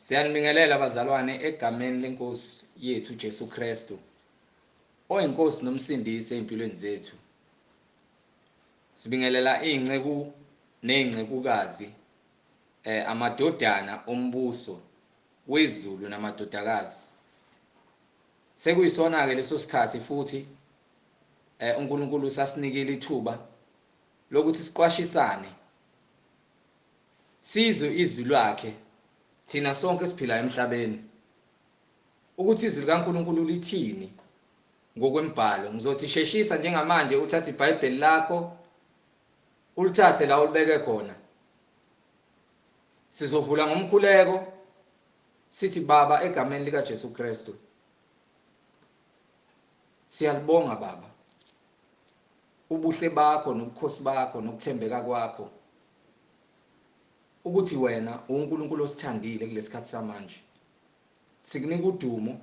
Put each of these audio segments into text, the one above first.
Siyanibingelela bazalwane egameni lenkosi yethu Jesu Kristu, oyinkosi nomsindisi empilweni zethu. Sibingelela izinceku nezincekukazi, amadodana ombuso wezulu namadodakazi. Sekuyisona ke leso sikhathi futhi uNkulunkulu sasinikile ithuba lokuthi siqwashisane, sizwe izwi lakhe thina sonke siphila emhlabeni, ukuthi izwi likaNkulunkulu lithini ngokwembhalo. Ngizothi sheshisa njengamanje uthathe iBhayibheli lakho ulithathe la ulibeke khona. Sizovula ngomkhuleko sithi, Baba, egameni lika Jesu Kristu, siyalibonga Baba ubuhle bakho nobukhosi bakho nokuthembeka kwakho, ukuthi wena uNkulunkulu osithandile kulesikhathi samanje. Sikunika udumo,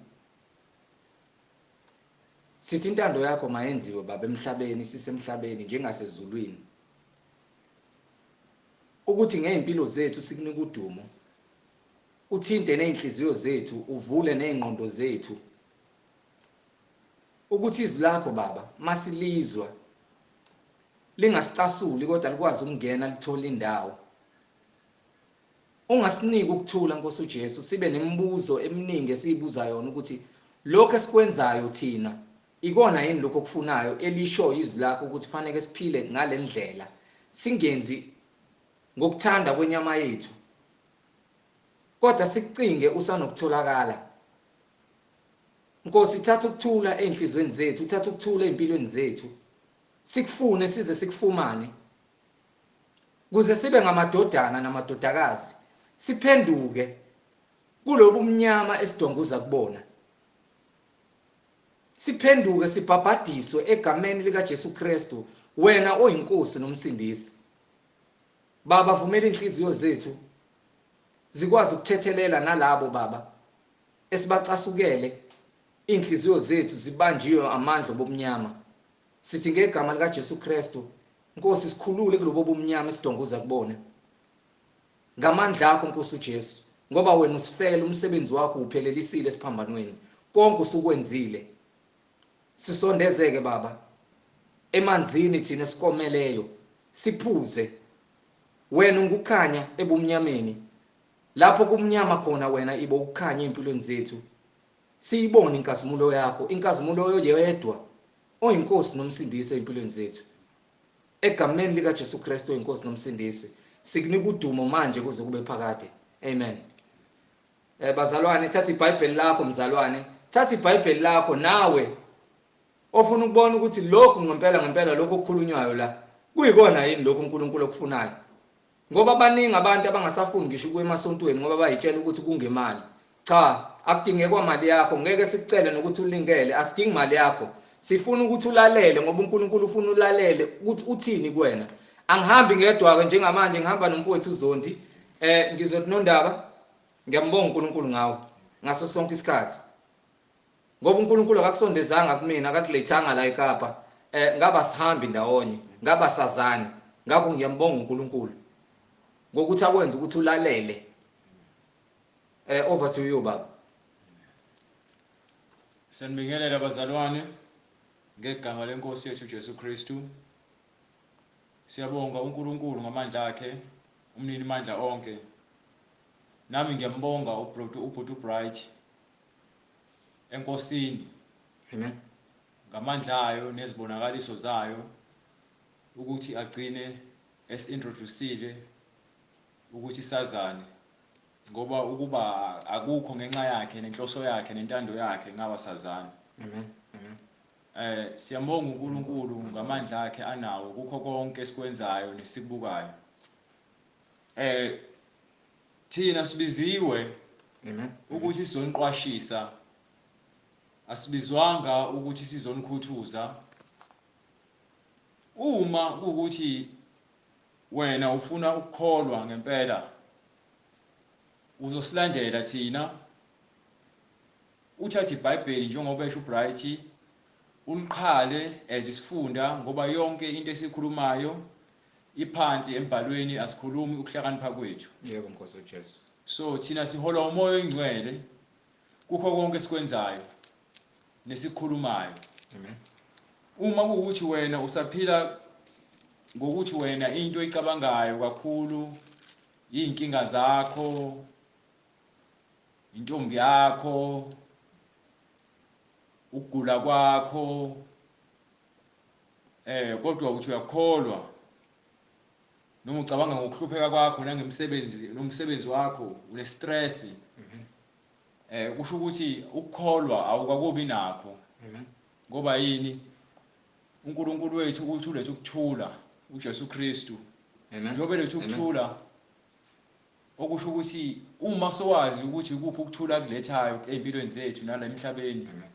sithi intando yakho mayenziwe Baba emhlabeni, sisemhlabeni njengasezulwini, ukuthi ngeimpilo zethu sikunika udumo, uthinte nezinhliziyo zethu, uvule nezingqondo zethu, ukuthi izwi lakho Baba masilizwa lingasicasuli kodwa likwazi ukungena lithole indawo. Ungasiniki ukuthula Nkosi uJesu, sibe nemibuzo eminingi esiyibuza yona ukuthi lokho esikwenzayo thina ikona yini lokho okufunayo, elisho izwi lakho ukuthi fanele siphile ngalendlela, singenzi ngokuthanda kwenyama yethu, kodwa sikucinge usanokutholakala. Nkosi, thatha ukuthula enhlizweni zethu, thatha ukuthula empilweni zethu, sikufune size sikufumane, kuze sibe ngamadodana namadodakazi, siphenduke kulobu mnyama esidonguza kubona, siphenduke sibhabhadiswe egameni lika Jesu Kristu, wena oyinkosi nomsindisi. Baba, vumela inhliziyo zethu zikwazi ukuthethelela nalabo Baba esibacasukele, inhliziyo zethu zibanjiwe amandla obumnyama. Sithi ngegama lika Jesu Kristu, Nkosi, sikhulule kulobo bumnyama esidonguza kubona ngamandla akho Nkosi uJesu, ngoba wena usifele, umsebenzi wakho uphelelisile esiphambanweni, konke usukwenzile. Sisondezeke Baba emanzini thina esikomeleyo, siphuze. Wena ungukhanya ebumnyameni, lapho kumnyama khona wena ibo ukukhanya empilweni zethu, siyibone inkazimulo yakho, inkazimulo yedwa oyinkosi nomsindisi empilweni zethu. Egameni lika Jesu Kristu oyinkosi nomsindisi, sikunika udumo manje kuze kube phakade. Amen. Bazalwane, thatha iBhayibheli lakho mzalwane, thatha iBhayibheli lakho nawe ofuna ukubona ukuthi lokhu ngempela ngempela lokhu okukhulunywayo la kuyikona yini lokhu uNkulunkulu okufunayo. Ngoba baningi abantu abangasafuni ngisho ukuya emasontweni ngoba bayitshela ukuthi kungemali. Cha, akudingekwa mali yakho, ngeke sikucele nokuthi ulingele, asidingi mali yakho. Sifuna ukuthi ulalele ngoba uNkulunkulu ufuna ulalele ukuthi uthini kuwena. Angihambi ngedwa ke njengamanje, ngihamba nomfowethu uZondi. Ngizothi Nondaba, ngiyambonga uNkulunkulu ngawe ngaso sonke isikhathi. Ngoba uNkulunkulu akakusondezanga kumina, akakulethanga la eKapa. Ngaba sihambi ndawonye, ngaba sazani. Ngakho ngiyambonga uNkulunkulu ngokuthi akwenze ukuthi ulalele. Over to you baba. Siyanibingelela bazalwane ngegama lenkosi yethu Jesu Kristu. Siyabonga uNkulunkulu ngamandla akhe, umnini mandla onke. Nami ngiyambonga ubhuti Bright enkosini. Amen. Ngamandla ayo nezibonakaliso zayo ukuthi agcine esintroducile ukuthi sazane, ngoba ukuba akukho ngenxa yakhe nenhloso yakhe nentando yakhe ngaba sazana. Amen. Amen. Siyambonga uNkulunkulu ngamandla akhe anawo kukho konke esikwenzayo nesikubukayo. Thina sibiziwe. Amen. Ukuthi sizoniqwashisa, asibizwanga ukuthi sizonikhuthuza. Uma kuwukuthi wena ufuna ukukholwa ngempela, uzosilandela thina, uthathe iBhayibheli njengoba esho uBright, uliqhale as isifunda, ngoba yonke into esikhulumayo iphansi embhalweni, asikhulumi ukuhlakanipha kwethu. Yebo Nkosi uJesu. So thina siholwa uMoya oyiNgcwele kukho konke esikwenzayo nesikhulumayo. Amen. Uma kuwukuthi wena usaphila ngokuthi wena into oyicabangayo kakhulu iy'nkinga zakho, intombi yakho, ukugula kwakho, kodwa uthi uyakholwa noma ucabanga ngokuhlupheka kwakho nangemsebenzi nomsebenzi wakho une-stress, kusho ukuthi ukukholwa awukakubi nakho. Amen. Ngoba yini? uNkulunkulu wethu uthi ulethe ukuthula, uJesu Kristu. Amen. Njengoba elethe ukuthula, okusho ukuthi uma sowazi ukuthi ikuphi ukuthula akulethayo ey'mpilweni zethu nala emhlabeni, Amen.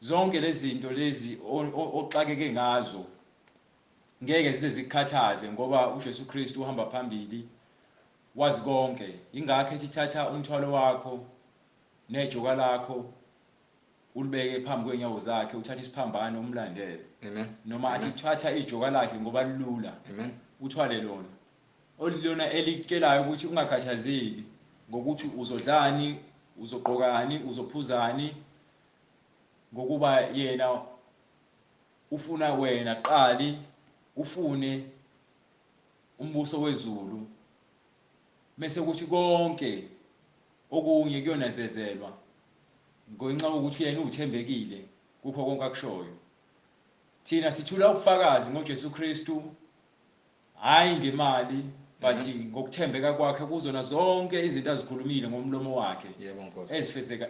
zonke lezi zinto lezi oxakeke ngazo ngeke zize zikukhathaze, ngoba uJesu Kristu uhamba phambili, wazi konke. Ingakho ethi thatha umthwalo wakho nejoka lakho ulibeke phambi kwenyawo zakhe, uthathe isiphambano umlandele. Amen. Noma athi thatha ijoka lakhe ngoba lilula, Amen. uthwale lona, olilona elikutshelayo ukuthi ungakhathazeki ngokuthi uzodlani, uzogqokani, uzophuzani, ngokuba yena ufuna wena qali ufune umbuso wezulu, bese kuthi konke okunye kuyonazezelwa ngenxa yokuthi yena uthembekile kukho konke akushoyo. Thina sithula ubufakazi ngoJesu Kristu, hayi ngemali, but ngokuthembeka kwakhe kuzona zonke izinto azikhulumile ngomlomo wakhe. Yebo Nkosi.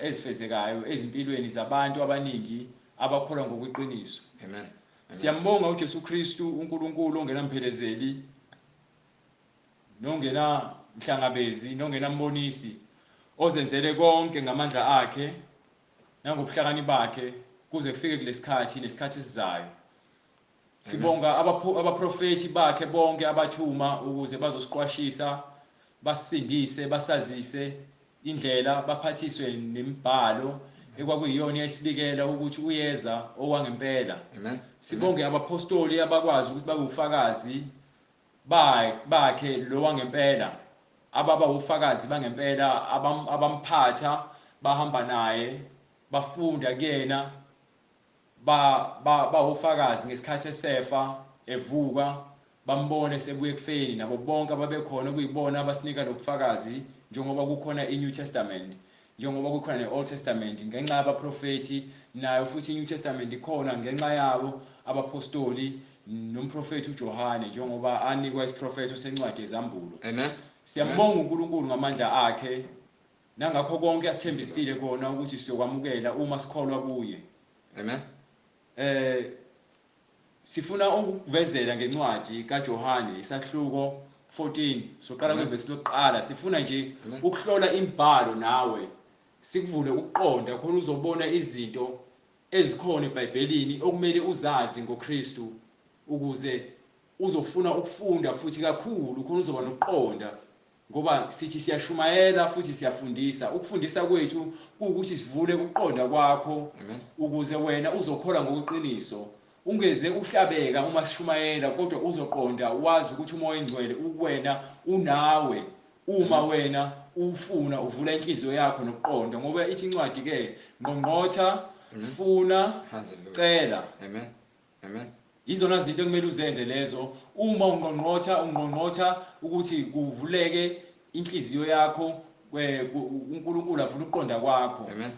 Ezifezekayo ezimpilweni zabantu abaningi abakholwa ngokweqiniso. Amen. Siyambonga uJesu Kristu, uNkulunkulu ongenamphelezeli nongena mhlangabezi nongenambonisi, ozenzele konke ngamandla akhe nangobuhlakani bakhe kuze kufike kulesikhathi nesikhathi esizayo. Sibonga abaprofeti bakhe bonke abathuma ukuze bazosiqwashisa, basindise, basazise indlela, baphathiswe nemibhalo ekwakuyiyona eyayisibikela ukuthi uyeza owangempela. Amen. Sibonge abapostoli abakwazi ukuthi babe ufakazi bakhe lo wangempela, ababa ufakazi bangempela, abamphatha, bahamba naye, bafunda kuyena, bawufakazi ngesikhathi esefa evuka, bambone sebuye ekufeni, nabo bonke ababekhona kuyibona abasinika lobufakazi, njengoba kukhona iNew Testament, njengoba kukhona neOld Testament ngenxa yabaprofeti, nayo futhi iNew Testament ikhona ngenxa yabo abapostoli nomprofeti uJohane, njengoba anikwa isiprofetho sencwadi yezambulo. Amen. Siyambonga uNkulunkulu ngamandla akhe nangakho konke asithembisile kona ukuthi siyokwamukela uma sikholwa kuye. Amen. Sifuna ukukuvezela ngencwadi kaJohane isahluko 14, soqala kwivesi lokuqala. Sifuna nje ukuhlola imibhalo nawe, sikuvule ukuqonda khona uzobona izinto ezikhona eBhayibhelini okumele uzazi ngoKristu, ukuze uzofuna ukufunda futhi kakhulu khona uzoba nokuqonda, ngoba sithi siyashumayela futhi siyafundisa. Ukufundisa kwethu kuwukuthi sivule ukuqonda kwakho ukuze wena uzokholwa ngokuqiniso, ungeze uhlabeka uma sishumayela, kodwa uzoqonda wazi ukuthi uMoya oNgcwele ukuwena unawe uma wena ufuna uvula inhliziyo yakho nokuqonda, ngoba ithi incwadi ke ngqongqotha, funa, cela. Amen. Amen. Izona zinto ekumele uzenze lezo. Uma ungqongqotha, ungqongqotha ukuthi kuvuleke inhliziyo yakho, uNkulunkulu avule ukuqonda kwakho. Amen.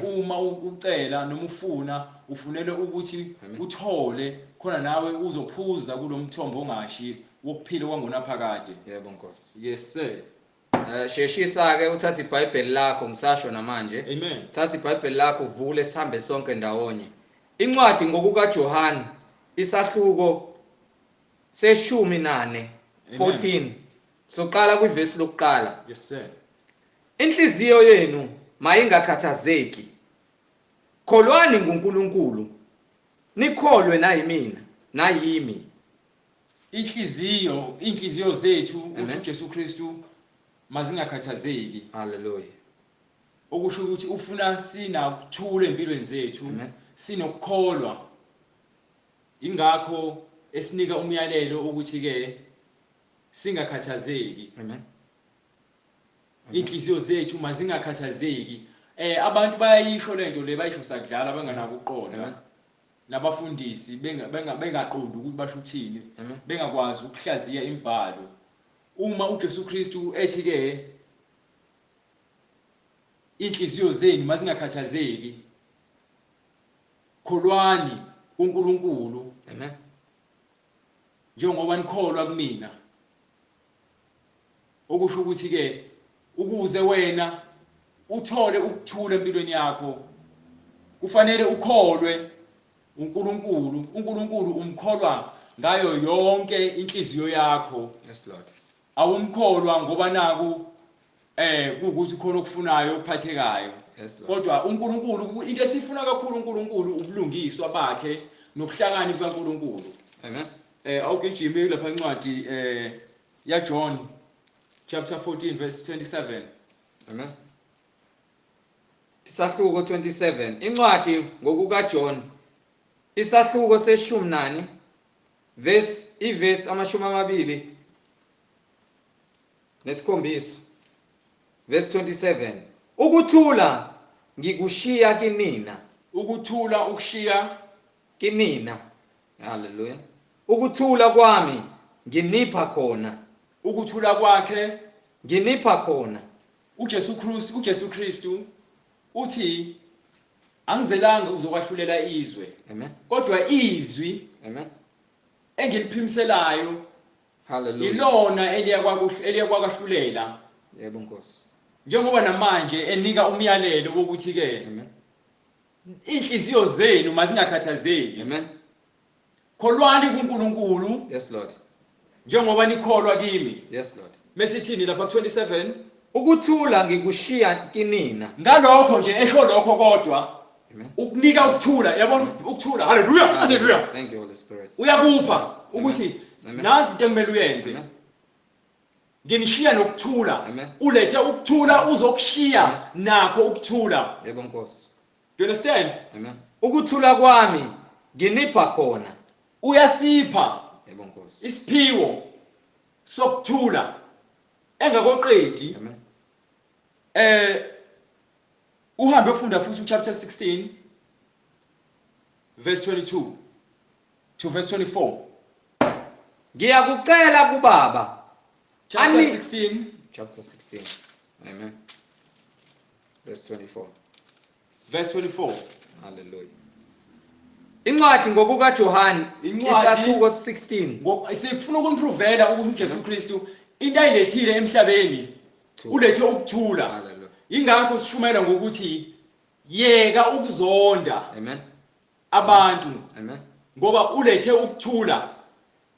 Uma ucela noma ufuna, ufunele ukuthi uthole khona nawe uzophuza kulomthombo ongashi wokuphila kwangonaphakade. Yebo Nkosi. Yes sir. Sheshisa ke uthathe iBhayibheli lakho, ngisasho namanje. Amen. Thatha iBhayibheli lakho uvule sihambe sonke ndawonye. Incwadi ngokukaJohane isahluko se-14, 14. Soqala kwivesi lokuqala. Yes sir. Inhliziyo yenu mayingakhathazeki. Kholwani nguNkulunkulu, nikholwe nayimina, nayimi. Inhliziyo zethu uthi uJesu Kristu mazingakhathazeki. Hallelujah. Okusho ukuthi ufuna sinakuthula empilweni zethu, sinokukholwa. Ingakho esinika umyalelo ukuthi ke singakhathazeki. Amen. Inhliziyo zethu mazingakhathazeki. Abantu bayayisho lento le, bayisho sakudlala benganako ukuqonda. Nabafundisi bengaqondi ukuthi basho ukuthini, bengakwazi ukuhlaziya imibhalo. Uma uJesu Kristu ethi ke inhliziyo zenu mazingakhathazeki, kholwani kuNkulunkulu. Amen. Njengoba nikholwa kumina. Okusho ukuthi ke ukuze wena uthole ukuthula empilweni yakho kufanele ukholwe uNkulunkulu. uNkulunkulu umkholwa ngayo yonke inhliziyo yakho. Yes Lord. Awumkholwa ngoba naku kuukuthi khona okufunayo okuphathekayo. Yes Lord. Kodwa uNkulunkulu, into esifuna kakhulu uNkulunkulu ubulungiswa bakhe nobuhlakani bukaNkulunkulu. Amen. Awugijime lapha incwadi ya John chapter 14 verse 27. Amen. Isahluko 27, incwadi ngokuka John, isahluko 14 verse iverse 27, verse 27. Ukuthula ngikushiya kinina. Ukuthula ukushiya kinina. Hallelujah. Ukuthula kwami nginipha khona. Ukuthula kwakhe nginipha khona. uJesu Kristu uthi angizelanga uzokwahlulela izwe. Amen. Kodwa izwi, Amen, engiliphimiselayo, Hallelujah, ilona eliyakwahlulela. Yebo Nkosi. Njengoba namanje enika umyalelo wokuthi ke, Amen, inhliziyo zenu mazingakhathazeki. Amen. Kholwani kuNkulunkulu. Yes Lord. Njengoba nikholwa kimi. Yes Lord. Mesithini lapha 27? Ukuthula ngikushiya kinina. Ngalokho nje esho lokho kodwa. Amen. Ukunika ukuthula, yabona ukuthula. Hallelujah, hallelujah. Thank you Holy Spirit. Uyakupha ukuthi nansi into ekumele uyenze. Nginishiya nokuthula. Ulethe ukuthula, uzokushiya nakho ukuthula. Yebo Nkosi. Do you understand? Amen. Ukuthula kwami nginipha khona. Uyasipha. Yebo Nkosi. Isiphiwo sokuthula engakoqedi. Amen. Uhambe ufunda futhi chapter 16 verse 22 to verse 24. Ngiyakucela kubaba. Chapter 16. Chapter 16. Amen. Verse 24. Verse 24. Hallelujah. Incwadi ngokuka John isahluko 16. Sifuna ukumprovela ukuthi uJesu Kristu into ayilethile emhlabeni ulethe ukuthula. Hallelujah. Ingakho sishumela ngokuthi yeka ukuzonda. Amen. Abantu. Amen. Ngoba ulethe ukuthula.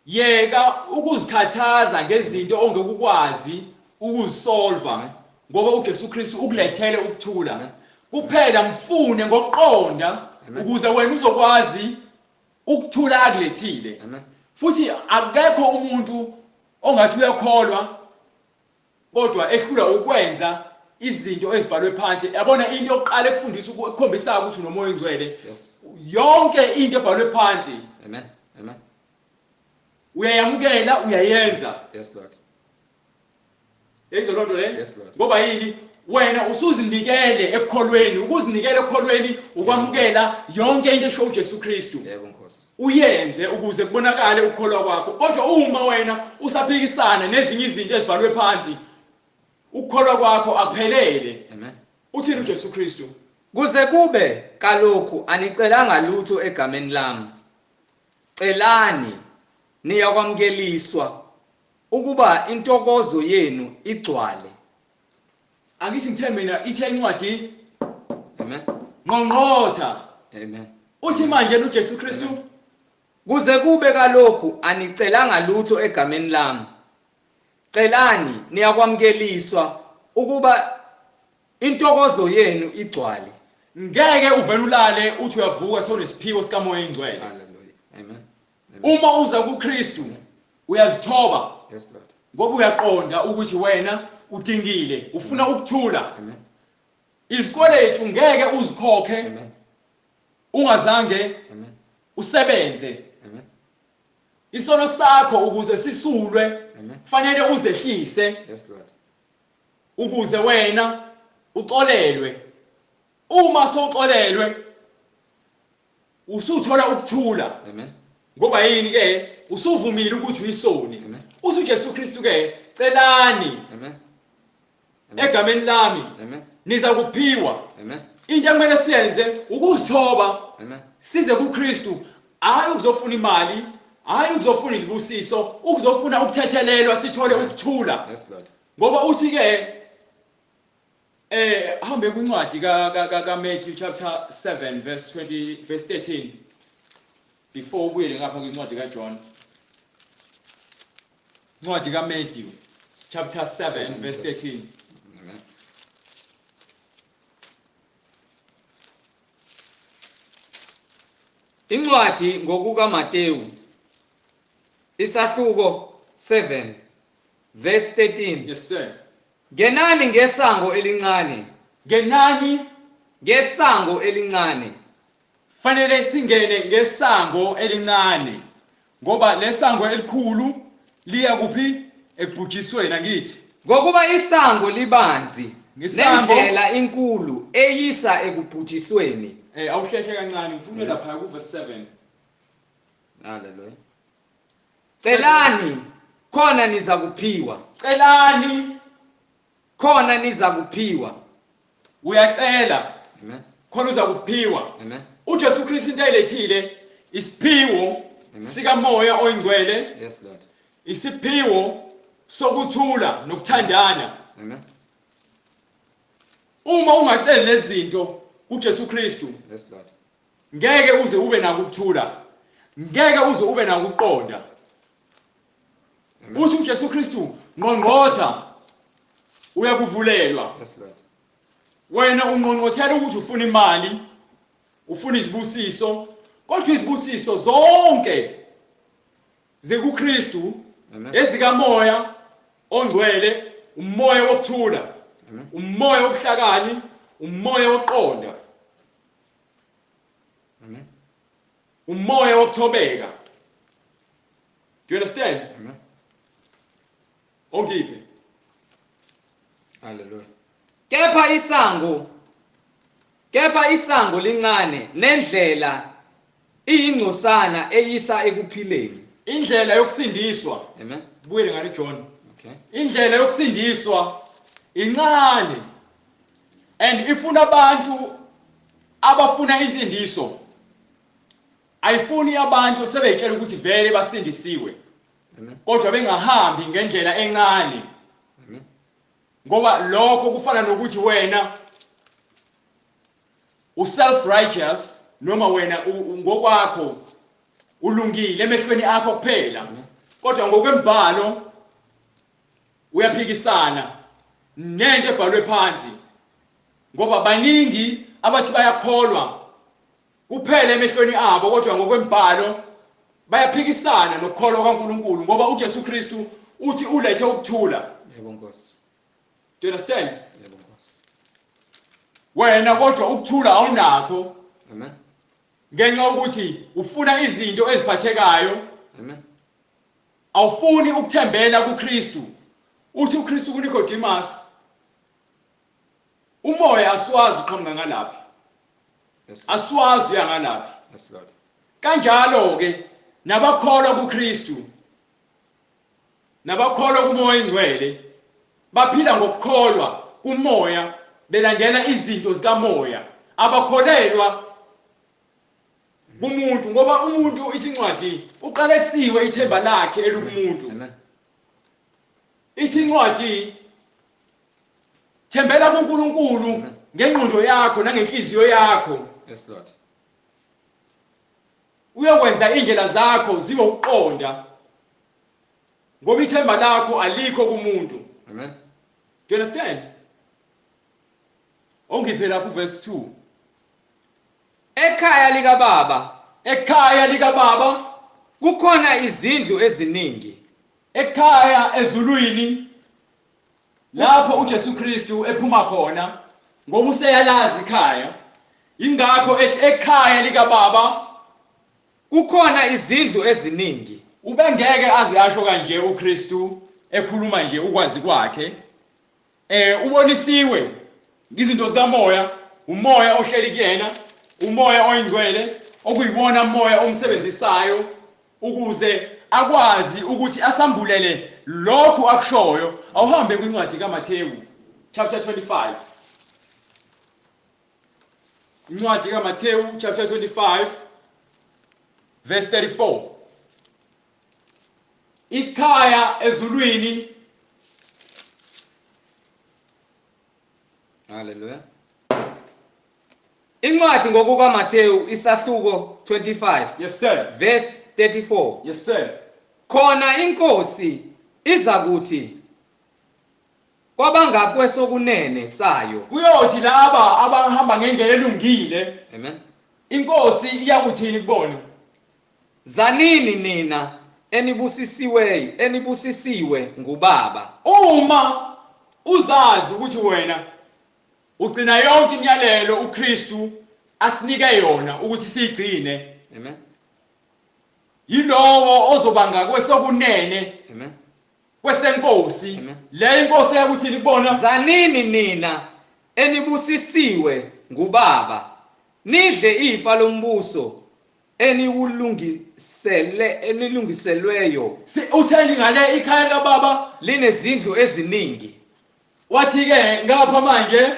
Yeka ukuzikhathaza ngezinto ongekukwazi ukuzisolva, ngoba uJesu Kristu ukulethele ukuthula. Kuphela mfune ngokuqonda ukuze wena uzokwazi ukuthula akulethile. Futhi akekho umuntu ongathi uyakholwa kodwa ehlula ukwenza izinto ezibhalwe phansi. Yabona into yokuqala ekufundisa ukukhombisa ukuthi unomoya ongcwele. Yonke into ebhalwe phansi. Amen. Amen. Uyayamukela, uyayenza. Yes Lord. Yezwa lonto le? Yes Lord. Ngoba yini? Wena usuzinikele ekukholweni, ukuzinikela ekukholweni ukwamukela yonke into esho uJesu Kristu. Yebo Nkosi. Uyenze ukuze kubonakale ukukholwa kwakho. Kodwa uma wena usaphikisana nezinye izinto ezibhalwe phansi, ukukholwa kwakho akuphelele. Amen. Uthini uJesu Kristu? Kuze kube kalokhu anicelanga lutho egameni lami. Celani niyakwamukeliswa ukuba intokozo yenu igcwale. Angithi ngithe mina ithe incwadi. Amen. Ngqongqotha. Amen. Uthi manje uJesu Kristu, kuze kube kalokhu anicelanga lutho egameni lami. Celani niyakwamukeliswa ukuba intokozo yenu igcwale. Ngeke uvele ulale uthi uyavuka sewunesiphiwo sikaMoya oNgcwele. Hallelujah. Amen. Uma uza kuKristu uyazithoba. Yes Lord. Ngoba uyaqonda ukuthi wena udingile, ufuna ukuthula. Amen. Izikweletu ngeke uzikhokhe. Amen. Ungazange. Amen. Usebenze. Amen. Isono sakho ukuze sisulwe. Amen. Fanele uzehlise. Yes Lord. Ukuze wena uxolelwe. Uma sowuxolelwe usuthola ukuthula. Amen. Ngoba yini ke usuvumile ukuthi uyisoni. Amen. Uthi uJesu Kristu ke celani Amen. Amen. egameni lami Amen. niza kuphiwa. Amen. Into ekumele siyenze ukuzithoba Amen. size kuKristu, hayi ukuzofuna imali, hayi ukuzofuna izibusiso, ukuzofuna ukuthethelelwa sithole ukuthula. Yes Lord. Ngoba uthi ke hambe kwincwadi ka Matthew chapter 7 verse 20 verse 13 before ubuyele ngapha kwincwadi kaJohn. Incwadi kaMatthew chapter 7 verse 13. Amen. Incwadi ngokuka Mateyu isahluko 7 verse 13. Yes sir. Ngenani ngesango elincane, Ngenani ngesango elincane. Fanele singene ngesango elincane, ngoba lesango elikhulu liya kuphi? Ekubhujisweni, angithi? Ngokuba isango libanzi Ngesango- nendlela inkulu eyisa ekubhujisweni. Awusheshe kancane, ngifuna lapha ku verse 7. Haleluya. Celani khona niza kuphiwa. Celani, Khona niza kuphiwa. Uyacela Amen. khona uza kuphiwa. Amen. uJesu Kristu into ayilethile isiphiwo Amen. sikamoya oyingcwele, Yes Lord. isiphiwo sokuthula nokuthandana. Amen. Uma ungaceli lezi zinto kuJesu Kristu, Yes Lord. ngeke uze ube nako ukuthula, ngeke uze ube nako ukuqonda. Amen. Uthi uJesu Kristu ngqongqotha uyakuvulelwa. Yes Lord. Wena ungqongqothela ukuthi ufuna imali, ufuna izibusiso, kodwa izibusiso zonke zikuKristu, Amen. ezikamoya ongcwele, umoya wokuthula, Amen. umoya wobuhlakani, umoya wokuqonda, Amen. umoya wokuthobeka. Do you understand? Amen. Ongiphe. Haleluya. Kepha isango lincane nendlela iyingcosana eyisa ekuphileni. Indlela yokusindiswa. Amen. Buyele ngale John. Okay. Indlela yokusindiswa incane and ifuna abantu abafuna insindiso. Ayifuni abantu sebeyitshela ukuthi vele basindisiwe, Amen. kodwa bengahambi ngendlela encane. Amen. Ngoba lokho kufana nokuthi wena u-self righteous, noma wena ngokwakho ulungile emehlweni akho kuphela, Amen. kodwa ngokwembhalo uyaphikisana nento ebhalwe phansi, ngoba baningi abathi bayakholwa kuphela emehlweni abo, kodwa ngokwembhalo bayaphikisana nokukholwa kaNkuluNkulu, ngoba uJesu Kristu uthi ulethe ukuthula. Yebo Nkosi. Do you understand? Yebo Nkosi. Wena kodwa ukuthula awunakho, Amen. ngenxa yokuthi ufuna izinto eziphathekayo. Amen. Awufuni ukuthembela kuKristu. Uthi uKristu kuNicodemus, umoya asiwazi uqhamuka ngalaphi, Yes Lord. asiwazi uya ngalaphi. Yes Lord. Kanjalo ke nabakholwa kuKristu, nabakholwa kumoya oyingcwele, baphila ngokukholwa kumoya, belandela izinto zikamoya. Abakholelwa kumuntu, ngoba umuntu ithi incwadi uqalekisiwe ithemba lakhe elikumuntu. Amen. Ithi incwadi thembela kuNkulunkulu ngengqondo yakho nangenhliziyo yakho. Yes Lord. Uyokwenza indlela zakho zibe ukuqonda, ngoba ithemba lakho alikho kumuntu. Amen. Do you understand? Ongiphe lapho verse 2. Ekhaya likaBaba, Ekhaya likaBaba kukhona izindlu eziningi. Ekhaya ezulwini lapho uJesu Kristu ephuma khona, ngoba useyalazi ikhaya. Ingakho ethi ekhaya likaBaba kukhona izindlu eziningi. Ubengeke aze asho kanje uKristu ekhuluma nje ukwazi kwakhe. Ubonisiwe izinto zikamoya, umoya ohleli kuyena, umoya oyingcwele okuyiwona moya omsebenzisayo ukuze akwazi ukuthi asambulele lokhu akushoyo. Awuhambe kwincwadi kaMathewu chapter 25. Incwadi kaMathewu chapter 25 verse 34. Ikhaya ezulwini. Hallelujah. Incwadi ngokukaMathewu isahluko 25. Yes sir. Verse 34. Yes sir. Khona inkosi izakuthi kwabangakwesokunene sayo. Kuyothi laba abahamba ngendlela elungile. Amen. Inkosi iyakuthini kubona? Zanini nina enibusisiwe, enibusisiwe ngubaba. Uma uzazi ukuthi wena ugcina yonke imiyalelo uKristu asinike yona ukuthi siyigcine. Amen. Yilowo ozobanga kwesokunene. Amen. Kwesenkosi. Le inkosi yakuthini kubona? Zanini nina enibusisiwe ngubaba, nidle ifa lombuso eniwulungisele enilungiselweyo. Utheni ngale ikhaya likababa linezindlu eziningi. Wathi ke ngapha manje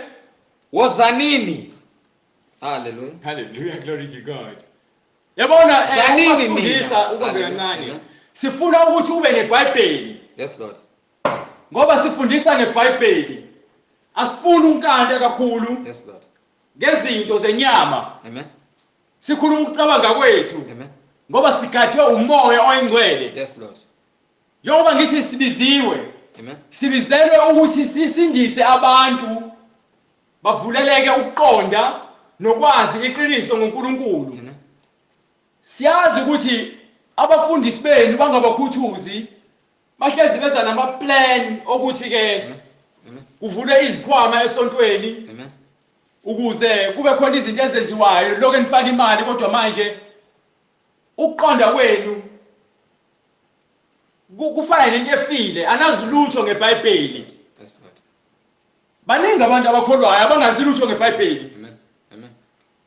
wozanini. Hallelujah. Hallelujah, glory to God. Yabona usifundisa ubambe kancane. Sifuna ukuthi ube neBhayibheli. Yes Lord. Ngoba sifundisa ngeBhayibheli. Asifuni unkanta kakhulu. Yes Lord. Ngezinto zenyama. Amen. Sikhuluma ukucabanga kwethu. Amen. Ngoba sigadwe umoya oyingcwele. Yes Lord. Njengoba ngithi sibiziwe. Amen. Sibizelwe ukuthi sisindise abantu bavuleleke ukuqonda nokwazi iqiniso ngoNkulunkulu. Amen. Siyazi ukuthi abafundisi benu bangabakhuthuzi bahlezi beza nama plan ukuthi ke kuvulwe izikhwama esontweni. Amen. Ukuze kube khona izinto ezenziwayo lokho enifaka imali, kodwa manje ukuqonda kwenu kufana nento efile, anazi lutho ngeBhayibheli. Yes Lord. Baningi abantu abakholwayo abangazi lutho ngeBhayibheli. Amen. Amen.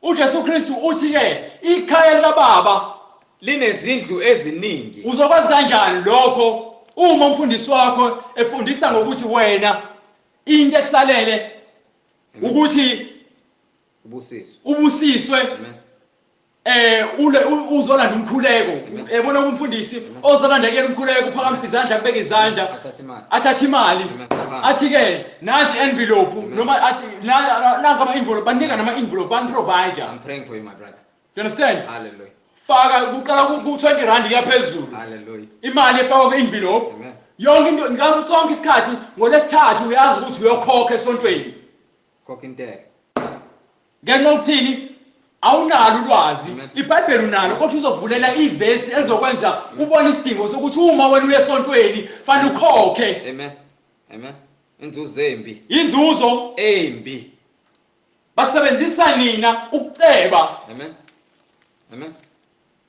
uJesu Kristu uthi ke ikhaya likababa linezindlu eziningi. Uzokwazi kanjani lokho uma umfundisi wakho efundisa ngokuthi wena into ekusalele ukuthi ubusiswe. Ubusiswe. Uzolanda umkhuleko. Yabona umfundisi ozolanda kuyena umkhuleko, uphakamisa izandla, kubeka izandla, athathe imali, athi ke nansi envelope, noma athi nanka ama envelope, banika nama envelope, ban provider. I'm praying for you my brother. You understand? Hallelujah. Faka kuqala ku 20 rand kuyaphezulu. Hallelujah. Imali efakwa ku envelope. Amen. Yonke into ngaso sonke isikhathi ngolesithathu uyazi ukuthi uyokhokha esontweni. Khokha intela. Ngenxa yokuthini awunalo ulwazi, iBhayibheli unalo, kodwa uzokuvulela ivesi elizokwenza ubone isidingo sokuthi uma wena uye esontweni fanele ukhokhe. Amen. Amen. Inzuzo embi. Inzuzo embi. Basebenzisa nina ukuceba. Amen. Amen.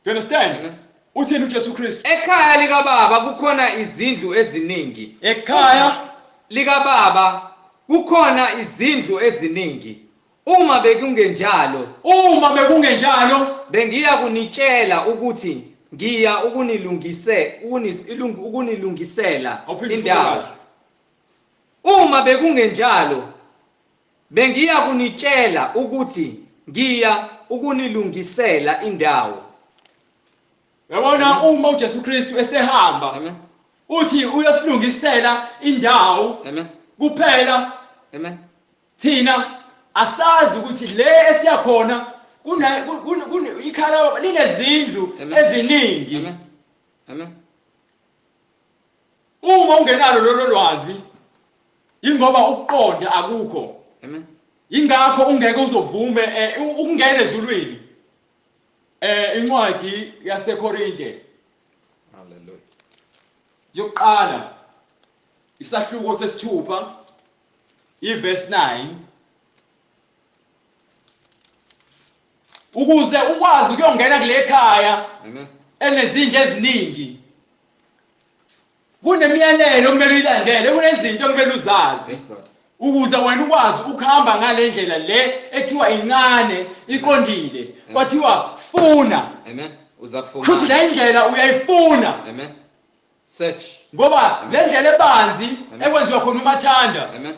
Do you understand? Amen. Uthini uJesu Kristu? Ekhaya likababa kukhona izindlu eziningi. Ekhaya likababa kukhona izindlu eziningi. Uma bekungenjalo, bengiya kunitshela ukuthi ngiya ukunilungisela indawo. Uma bekungenjalo, bengiya kunitshela ukuthi ngiya ukunilungisela indawo. Yabona uma uJesu Kristu esehamba, Amen, uthi uyosilungisela indawo. Amen. Kuphela. Amen. Thina asazi ukuthi le esiyakhona kuna ikhala linezindlu eziningi. Amen. Amen. Uma ungenalo lolo lwazi, ingoba ukuqonda akukho. Amen. Ingakho ungeke uzovume ukungena ezulwini. Incwadi yaseKorinte. Hallelujah. Yokuqala isahluko sesithupha iverse 9. Ukuze ukwazi ukuyongena kule khaya enezindlu eziningi, kunemiyalelo okumele uyilandele, kunezinto okumele uzazi. Yes, Lord. Ukuze wena ukwazi ukuhamba ngale ndlela le ethiwa incane iqondile, kwathiwa funa. Amen. Uzakufuna. Kusho le ndlela uyayifuna. Amen. Search. Ngoba le ndlela ebanzi ekwenziwa khona umathanda. Amen.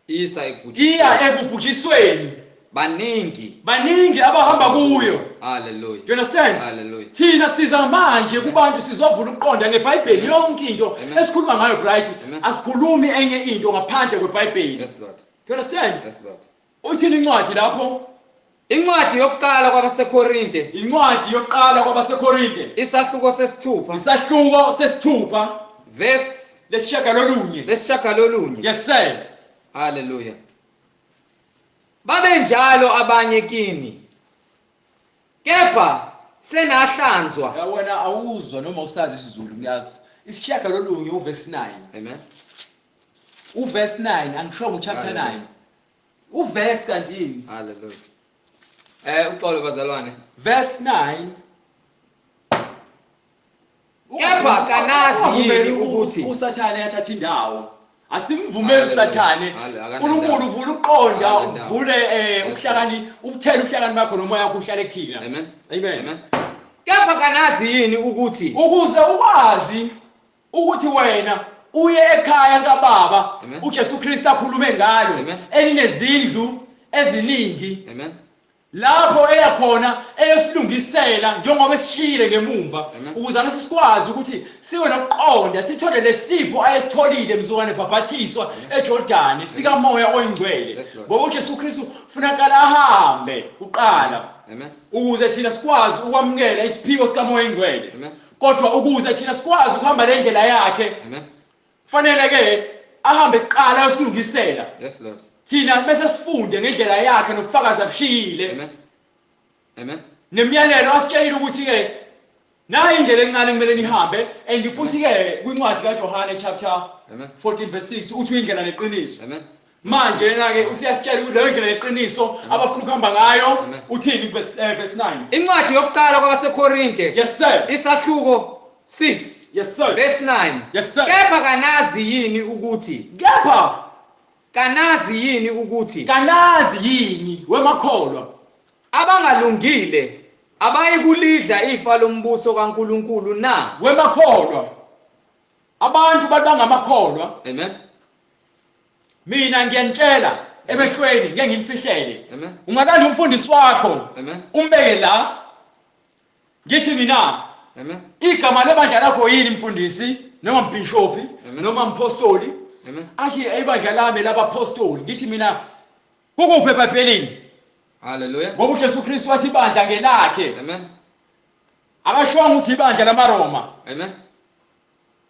Isa ekubhujisweni. Iya ekubhujisweni. Baningi abahamba kuyo. Hallelujah. Do you understand? Hallelujah. Thina siza manje kubantu sizovula ukuqonda ngeBhayibheli yonke into esikhuluma ngayo, Bright. Asikhulumi enye into ngaphandle kweBhayibheli. Yes Lord. Do you understand? Yes Lord. Uthini incwadi lapho? Incwadi yokuqala kwabaseKorinte. Incwadi yokuqala kwabaseKorinte. Isahluko sesithupha. Isahluko sesithupha. Verse 9. 9. Yes sir. Hallelujah. Babenjalo abanye kini, kepha senahlanzwa. Yabona awuzwa noma usazi isiZulu, ngiyazi. 9 uverse 9. Amen. Uverse 9 angisho chapter 9. Uverse kanti yini? Hallelujah. Uxolo bazalwane. Verse 9. Kepha kanazi yini ukuthi uSathane yathatha indawo. Asimvumeli uSathane. uNkulunkulu uvula ukuqonda, uvule ubuhlakani, ubuthele ubuhlakani bakho nomoya wakho uhlale kuthina. Amen. Amen. Kepha kanazi yini ukuthi ukuze ukwazi ukuthi wena uye ekhaya kaBaba uJesu Kristu akhulume ngalo elinezindlu eziningi. Amen. Lapho eyakhona eyosilungisela njengoba esishiyile ngemumva, ukuze nathi sikwazi ukuthi siwe nokuqonda sithole lesipho ayesitholile mzukwane bhabhathiswa eJordani sikaMoya oyiNgcwele. Ngoba uJesu Kristu funakala ahambe kuqala. Amen. Ukuze thina sikwazi ukwamukela isiphiwo sikaMoya oyiNgcwele. Kodwa ukuze thina sikwazi ukuhamba le ndlela yakhe, fanele ke ahambe kuqala ayosilungisela. Yes Lord. Thina bese sifunde ngendlela yakhe nobufakazi abushiyile. Amen. Amen. Nemiyalelo asitshelile ukuthi ke nayi indlela encane kumele nihambe, and futhi ke kwincwadi kaJohane chapter 14 verse 6 uthi indlela neqiniso. Amen. Manje yena ke usiyasitshela ukuthi leyo ndlela neqiniso abafuna ukuhamba ngayo uthini verse 9. Incwadi yokuqala kwabaseKorinte. Yes sir. Isahluko 6. Yes sir. Verse 9. Yes sir. Kepha kanazi yini ukuthi kepha kanazi yini ukuthi kanazi yini wemakholwa abangalungile abayikulidla ifa lombuso kaNkuluNkulu na? Wemakholwa, abantu bangamakholwa. Amen. Mina ngiyanitshela emehlweni, ngeke nginifihlele. Amen. Ungalanda umfundisi wakho. Amen. Umbeke la, ngithi mina. Amen. Igama lebandla lakho yini mfundisi noma mbishopi noma mpostoli? Amen. Athi ibandla lami labapostoli, ngithi mina kukuphi eBhayibhelini? Hallelujah. Ngoba uJesu Kristu wathi ibandla ngelakhe. Amen. Akashongo ukuthi ibandla lamaRoma. Amen.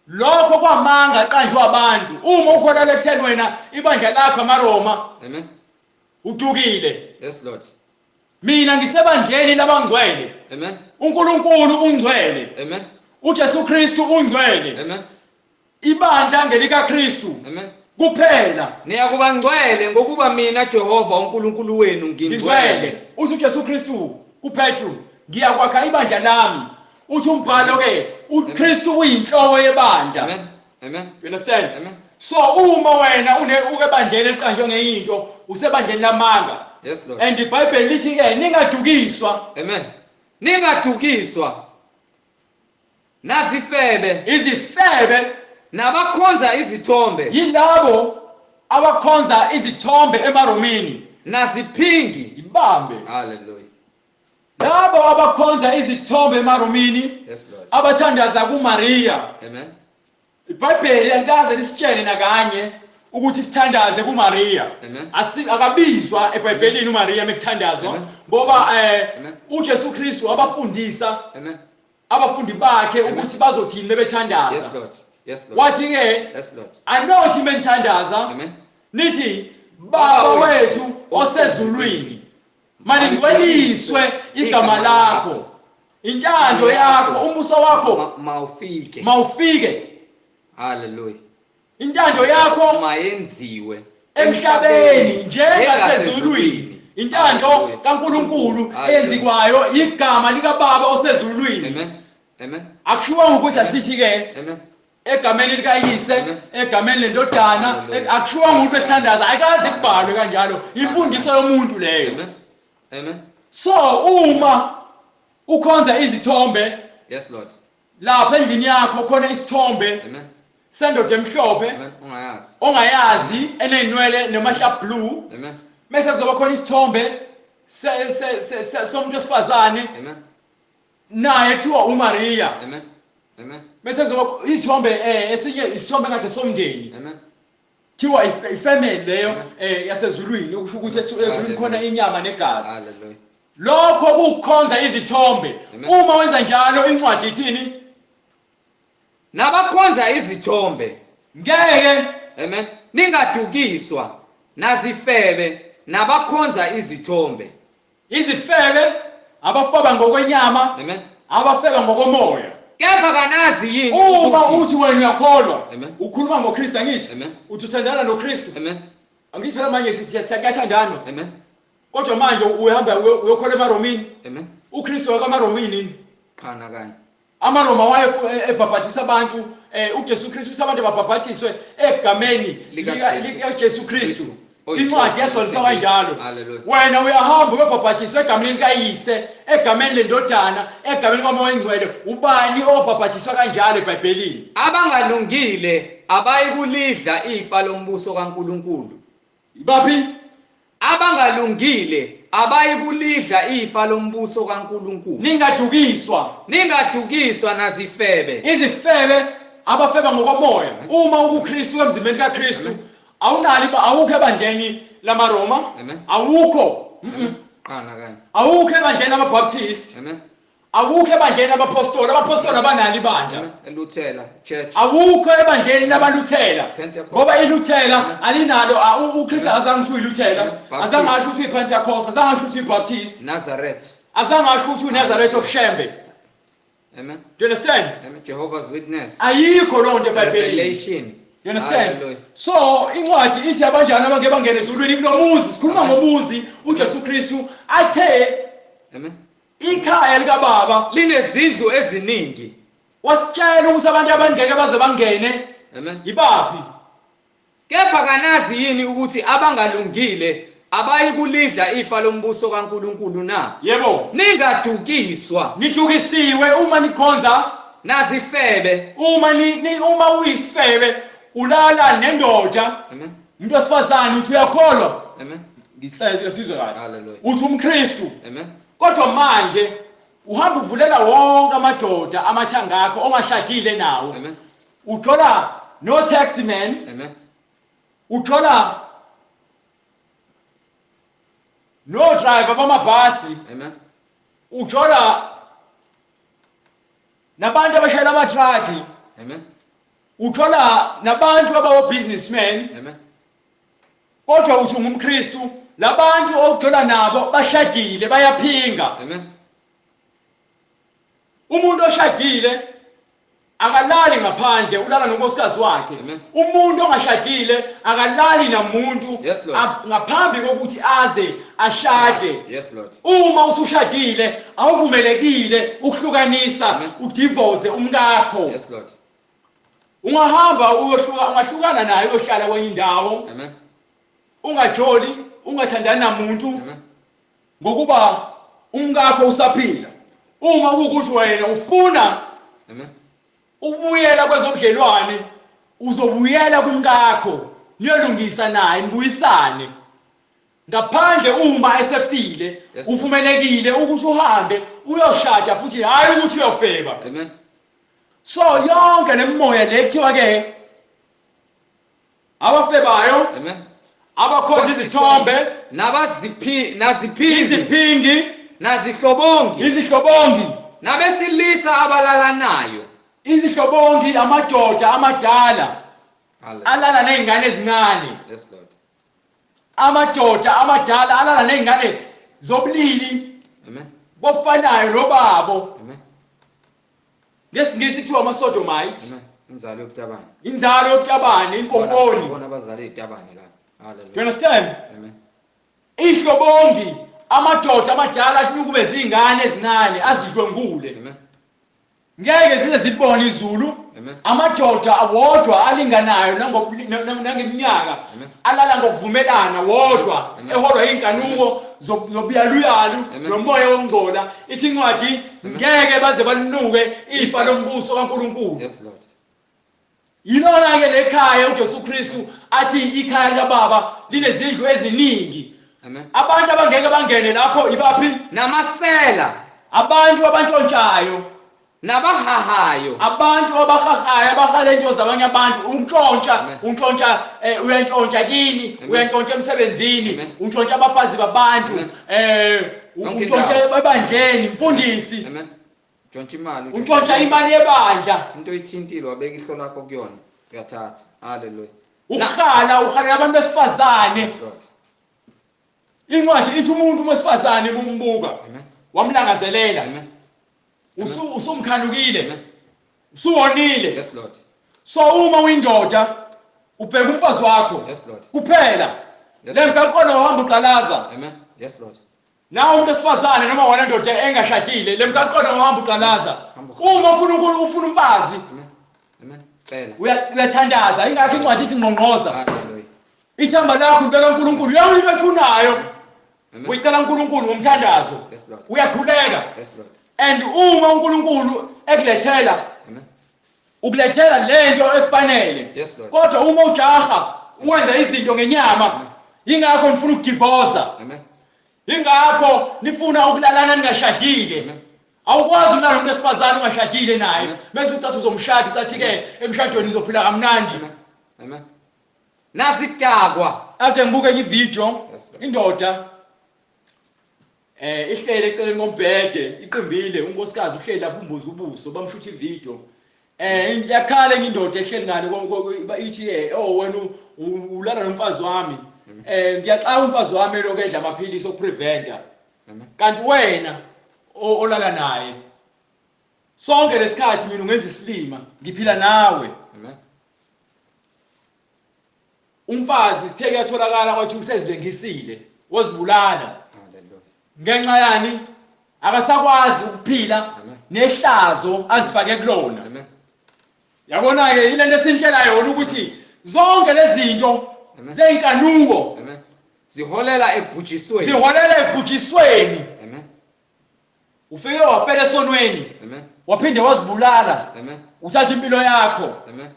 Lokho kwamanga aqanjwe abantu. Uma uholela ekutheni wena ibandla lakho amaRoma. Amen. Udukile. Yes Lord. Mina ngisebandleni labangcwele. Amen. uNkulunkulu ungcwele. Amen. uJesu Kristu ungcwele. Amen. Ibandla ngelika Kristu. Amen. Kuphela. Niyakuba ngcwele ngokuba mina Jehova uNkulunkulu wenu ngingcwele. Uthi uJesu Kristu kuPetru, ngiyakwakha ibandla lami. Uthi umbhalo ke uKristu uyinhloko yebandla. Amen. Amen. You understand? Amen. So uma wena ukebandleni eliqanjwe ngeyinto, usebandleni lamanga. Yes Lord. And iBhayibheli lithi ke ningadukiswa. Amen. Ningadukiswa. Nazifebe, izifebe nabakhonza izithombe, yilabo abakhonza izithombe emaRomini, naziphingi. Ibambe. Hallelujah. Labo abakhonza izithombe emaRomini, Yes Lord. abathandaza kuMaria. Amen. iBhayibheli alikaze lisitshele nakanye ukuthi sithandaze kuMaria. Amen. Akabizwa eBhayibhelini uMaria mekuthandazwa, ngoba uJesu Kristu wabafundisa Amen. abafundi bakhe ukuthi bazothini bebethandaza. Yes Lord. Yes Lord. Wathi ke Yes Lord. anothi menithandaza. Amen. Nithi Baba wethu osezulwini, malingcweliswe igama lakho, intando yakho, umbuso wakho mawufike. Mawufike. Hallelujah. Intando yakho mayenziwe emhlabeni njengasezulwini. Intando kaNkuluNkulu eyenzikwayo igama likaBaba osezulwini. Amen. Amen. Akushiwo ukuthi asithi ke Amen. Egameni likaYise, egameni lendodana, akushiwanga ukuthi besithandaza, ayikaze kubhalwe kanjalo. Imfundiso yomuntu leyo. Amen. Amen. So uma ukhonza izithombe, yes Lord, lapha endlini yakho khona isithombe, amen, sendoda emhlophe, amen, ongayazi, ongayazi, eneyinwele nomahla blue, amen, bese kuzoba khona isithombe somuntu wesifazane, amen, naye kuthiwa uMaria, amen, amen, bese kuzoba isithombe esinye isithombe ngathi somndeni, amen, kuthiwa ifamily leyo yasezulwini, okusho ukuthi ezulwini khona inyama negazi. Hallelujah. Lokho kukhonza izithombe. Uma wenza njalo incwadi ithini? Nabakhonza izithombe ngeke, amen, ningadukiswa nazifebe nabakhonza izithombe. Izifebe, abafeba ngokwenyama, amen, abafeba ngokomoya. Kepha kanazi yini uma uthi wena uyakholwa, amen, ukhuluma ngoKristu, angithi? Amen. Uthi uthandana noKristu, amen, angithi phela manje sithi siyathandana, amen, kodwa manje uhamba uyokholwa emaRomini, amen, uKristu wakamaRomini qhana kanye amaRoma waye ebhabhathisa abantu, uJesu Kristu usabantu babhabhathiswe egameni likaJesu Kristu. Incwadi yagcwaliswa kanjalo. Wena uyahamba uyobhabhathiswa egameni likaYise, egameni lendodana, egameni kaMoya oNgcwele. Ubani obhabhathiswa kanjalo eBhayibhelini? Abangalungile abayikulidla ifa lombuso kaNkuluNkulu. Baphi? Abangalungile abayikulidla ifa lombuso kaNkuluNkulu. Ningadukiswa. Ningadukiswa nazifebe. Izifebe, abafeba ngokomoya. Uma ukuKristu emzimbeni kaKristu, awunali, awukho ebandleni lamaRoma, awukho. Qana kanye. Awukho ebandleni lamaBaptist. Amen. Awukho ebandleni labapostoli, abapostoli abanalo ibandla. Eluthela Church. Awukho ebandleni labaluthela. Ngoba iluthela alinalo, uKristu azange usho iluthela, azange asho ukuthi uyiPentecost, azange asho ukuthi uyiBaptist. Nazareth. Azange asho ukuthi uNazareth of Shembe. Amen. Do you understand? Amen. Jehovah's Witness. Ayikho loo nto eBhayibhelini. Revelation. You understand? So incwadi ithi abanjani abangeke bangene ezulwini kulomuzi, sikhuluma ngomuzi uJesu Kristu athe, amen, ikhaya likababa linezindlu eziningi. Wasitshela ukuthi abantu abangeke baze bangene, amen, ibaphi? Kepha kanazi yini ukuthi abangalungile abayikulidla ifa lombuso kaNkuluNkulu na? Yebo. Ningadukiswa. Nidukisiwe uma nikhonza nazifebe. Uma uma uyisifebe ulala nendoda, amen, umuntu wesifazane uthi uyakholwa, amen, ngisizwe kahle, haleluya, uthi umKristu, amen, kodwa manje uhamba uvulela wonke amadoda amathanga akho ongashadile nawo, amen, uthola no taxi man, amen, uthola no driver bamabhasi, amen, uthola nabantu abashayela amatraki, amen, uthola nabantu abawo businessmen, amen, kodwa uthi ungumKristu, labantu okuthola nabo bashadile bayaphinga. Amen. Umuntu oshadile akalali ngaphandle, ulala nonkosikazi wakhe. Amen. Umuntu ongashadile akalali namuntu, yes, Lord, ngaphambi kokuthi aze ashade. Yes Lord. Uma usushadile awuvumelekile ukuhlukanisa, udivorce umkakho. Yes Lord. Ungahamba uyohluka, ungahlukana naye uyohlala kwenye indawo. Amen. Ungajoli, ungathandani namuntu, Amen, ngokuba umkakho usaphila. Uma kuwukuthi wena ufuna, amen, ubuyela kwezobudlelwane, uzobuyela kumkakho niyolungisa naye, nibuyisane. Ngaphandle uma esefile, yes, uvumelekile ukuthi uhambe uyoshada futhi, hayi ukuthi uyofeba. Amen. So yonke lemoya le kuthiwa ke abafebayo, amen, abakhonza izithombe, nabaziphi, iziphingi, nazihlobongi, izihlobongi, nabesilisa abalalanayo, izihlobongi, amadoda amadala alala nezingane ezincane. Yes Lord. Amadoda amadala alala nezingane zobulili, amen, bofanayo nobabo. Amen. NgesiNgisi kuthiwa ama-sodomite. Amen. Inzalo yobutabane. Inzalo yobutabane, inkonkoni. Bona abazali izitabane la. Hallelujah. Do you understand? Amen. Ihlobongi, amadoda amadala ahlukube izingane ezincane azidlwengule. Amen. Ngeke zize zibone izulu. Amadoda awodwa alinganayo nangeminyaka alala ngokuvumelana wodwa eholwa inkanuko zobuyaluyalu nomoya wokungcola. Ithi incwadi ngeke baze balinuke ifa lombuso kaNkulunkulu. Yes Lord. Yilona ke lekhaya uJesu Kristu athi ikhaya likaBaba linezindlu eziningi. Amen. Abantu abangeke bangene lapho ibaphi? Namasela, abantu abantshontshayo, nabahahayo, abantu abahahayo, abahala into zabanye abantu. Untshontsha, untshontsha, uyantshontsha kini, uyantshontsha emsebenzini, untshontsha abafazi babantu, untshontsha ebandleni, mfundisi. Amen. Ntshontsha imali, untshontsha imali yebandla. Into oyithintile wabeka ihlo lakho kuyona, uyathatha. Hallelujah. Uhala, uhalela abantu besifazane. Incwadi ithi umuntu wesifazane umbuka wamlangazelela, usumkhanukile, usuwonile. Yes Lord. So uma uyindoda ubheka umfazi wakho. Yes Lord. Kuphela. Lemgaqo uhamba uqalaza. Amen. Yes Lord. Nawe umuntu wesifazane noma wena ndoda engashadile, lemgaqo uhamba uqalaza. Uma ufuna ufuna umfazi. Amen. Amen. Cela. Uyathandaza, ingakho incwadi ithi ngqongqoza. Hallelujah. Ithemba lakho ubeka uNkulunkulu, yonke into oyifunayo. Uyicela uNkulunkulu ngomthandazo. Yes Lord. Uyakhuleka. Yes Lord. And uma uNkulunkulu ekulethela, Amen, ukulethela lento ekufanele. Yes Lord. Kodwa uma ujaha uwenza izinto ngenyama, ingakho nifuna ukudivorce. Amen. Ingakho nifuna ukulalana ningashadile. Awukwazi ukulala nomuntu wesifazane ungashadile naye. Bese ucathi uzomshada, ucathi ke emshadweni nizophila kamnandi. Amen. Nasidakwa. Ade ngibuke enye ivideo, indoda ihlele eceleni kombhede, iqimbile, unkosikazi uhleli lapho umbuzo ubuso, bamshutha ivideo. Yakhala enye indoda ehleli ngale ithi oh wena ulala nomfazi wami. Ngiyaxaka umfazi wami lokho edla amaphilisi okupreventa. Kanti wena olala naye sonke lesikhathi mina ungenza isilima, ngiphila nawe. Amen. Umfazi the kuyatholakala kwathi usezilengisile, wazibulala. Hallelujah. Ngenxa yani akasakwazi ukuphila nehlazo azifake kulona. Amen. Yabona ke ile nto esintshela yona ukuthi zonke lezi zinto zeyinkanuko Amen. Ziholela ekubhujisweni. Ziholela ekubhujisweni. Amen. Ufike wafela esonweni. Amen. Waphinde wazibulala. Amen. Uthatha impilo yakho. Amen.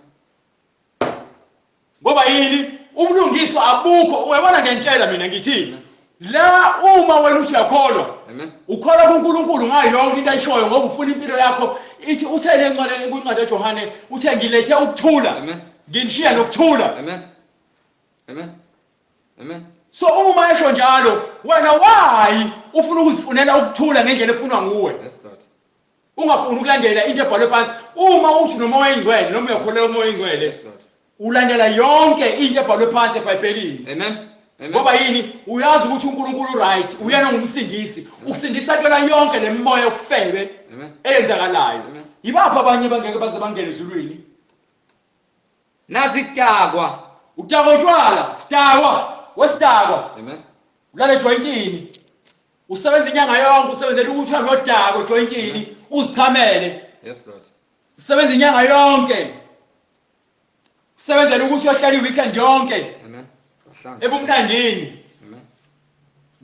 Ngoba yini? Ubulungiswa abukho. Uyabona ngentshela mina ngithi la uma wena uthi uyakholwa, Amen, ukholwa kuNkulunkulu ngayo yonke into ayishoyo ngoba ufuna impilo yakho. Ithi uthe lencwadi kwincwadi kaJohane, uthe ngilethe ukuthula. Amen. Nginishiya nokuthula. Amen. Amen. Amen. So uma esho njalo, wena why ufuna ukuzifunela ukuthula ngendlela efunwa nguwe? Yes Lord. Ungafuni ukulandela into ebhalwe phansi. Uma uthi nomoya oyingcwele noma uyakholelwa umoya oyingcwele, Yes Lord. ulandela yonke into ebhalwe phansi eBhayibhelini. Amen. Amen. Ngoba yini? Uyazi ukuthi uNkulunkulu right, uyena ngumsindisi. Ukusindisa kuyona yonke lemimoya yofebe eyenzakalayo. Yibaphi abanye bangeke baze bangene ezulwini? Nazidakwa. Udakwa utshwala, sidakwa, wesidakwa. Amen. Ulale ejoyintini. Usebenza inyanga yonke, usebenzela ukuthi uhambe uyodakwa ejoyintini, uzichamele. Yes Lord. Usebenza inyanga yonke. Usebenzela ukuthi uyohlala iweekend yonke. Amen. Ebumnandini. Amen.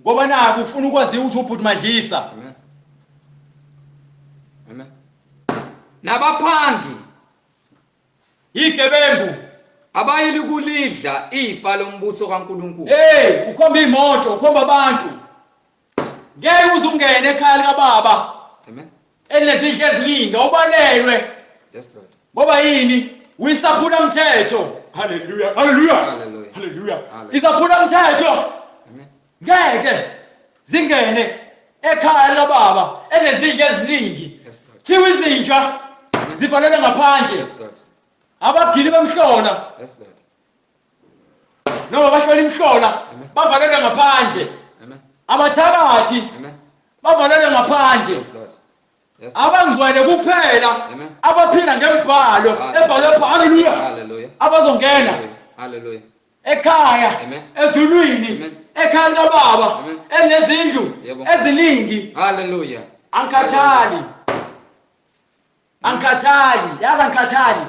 Ngoba naku ufuna ukwazi ukuthi ubhuti Madlisa. Amen. Amen. Nabaphangi. Igebengu. Abayili kulidla ifa lombuso kaNkulunkulu. Hey, ukhomba imoto, ukhomba abantu. Ngeke uze ungene ekhaya likaBaba. Amen. Elinezindlu eziningi, awubalelwe. Yes Lord. Ngoba yini? Uyisaphula mthetho. Hallelujah. Hallelujah. Hallelujah. Hallelujah. Isaphula mthetho. Amen. Ngeke zingene ekhaya likaBaba elinezindlu eziningi. Yes Lord. Thiwa izinja zivalelwe ngaphandle. Yes Lord. Abagili bemhlola. Yes Lord. Noma bahlola imhlola bavalelwe ngaphandle. Amen. Abathakathi Amen. bavalelwe ngaphandle. Yes Lord. Yes. Abangcwele kuphela Amen. abaphila ngembhalo ebhalwe pha. Hallelujah. Hallelujah. Abazongena Hallelujah. ekhaya Amen. ezulwini Amen. ekhaya likaBaba Amen. elinezindlu Yebo. eziningi. Hallelujah. Angikhathali. Angikhathali, yazi angikhathali.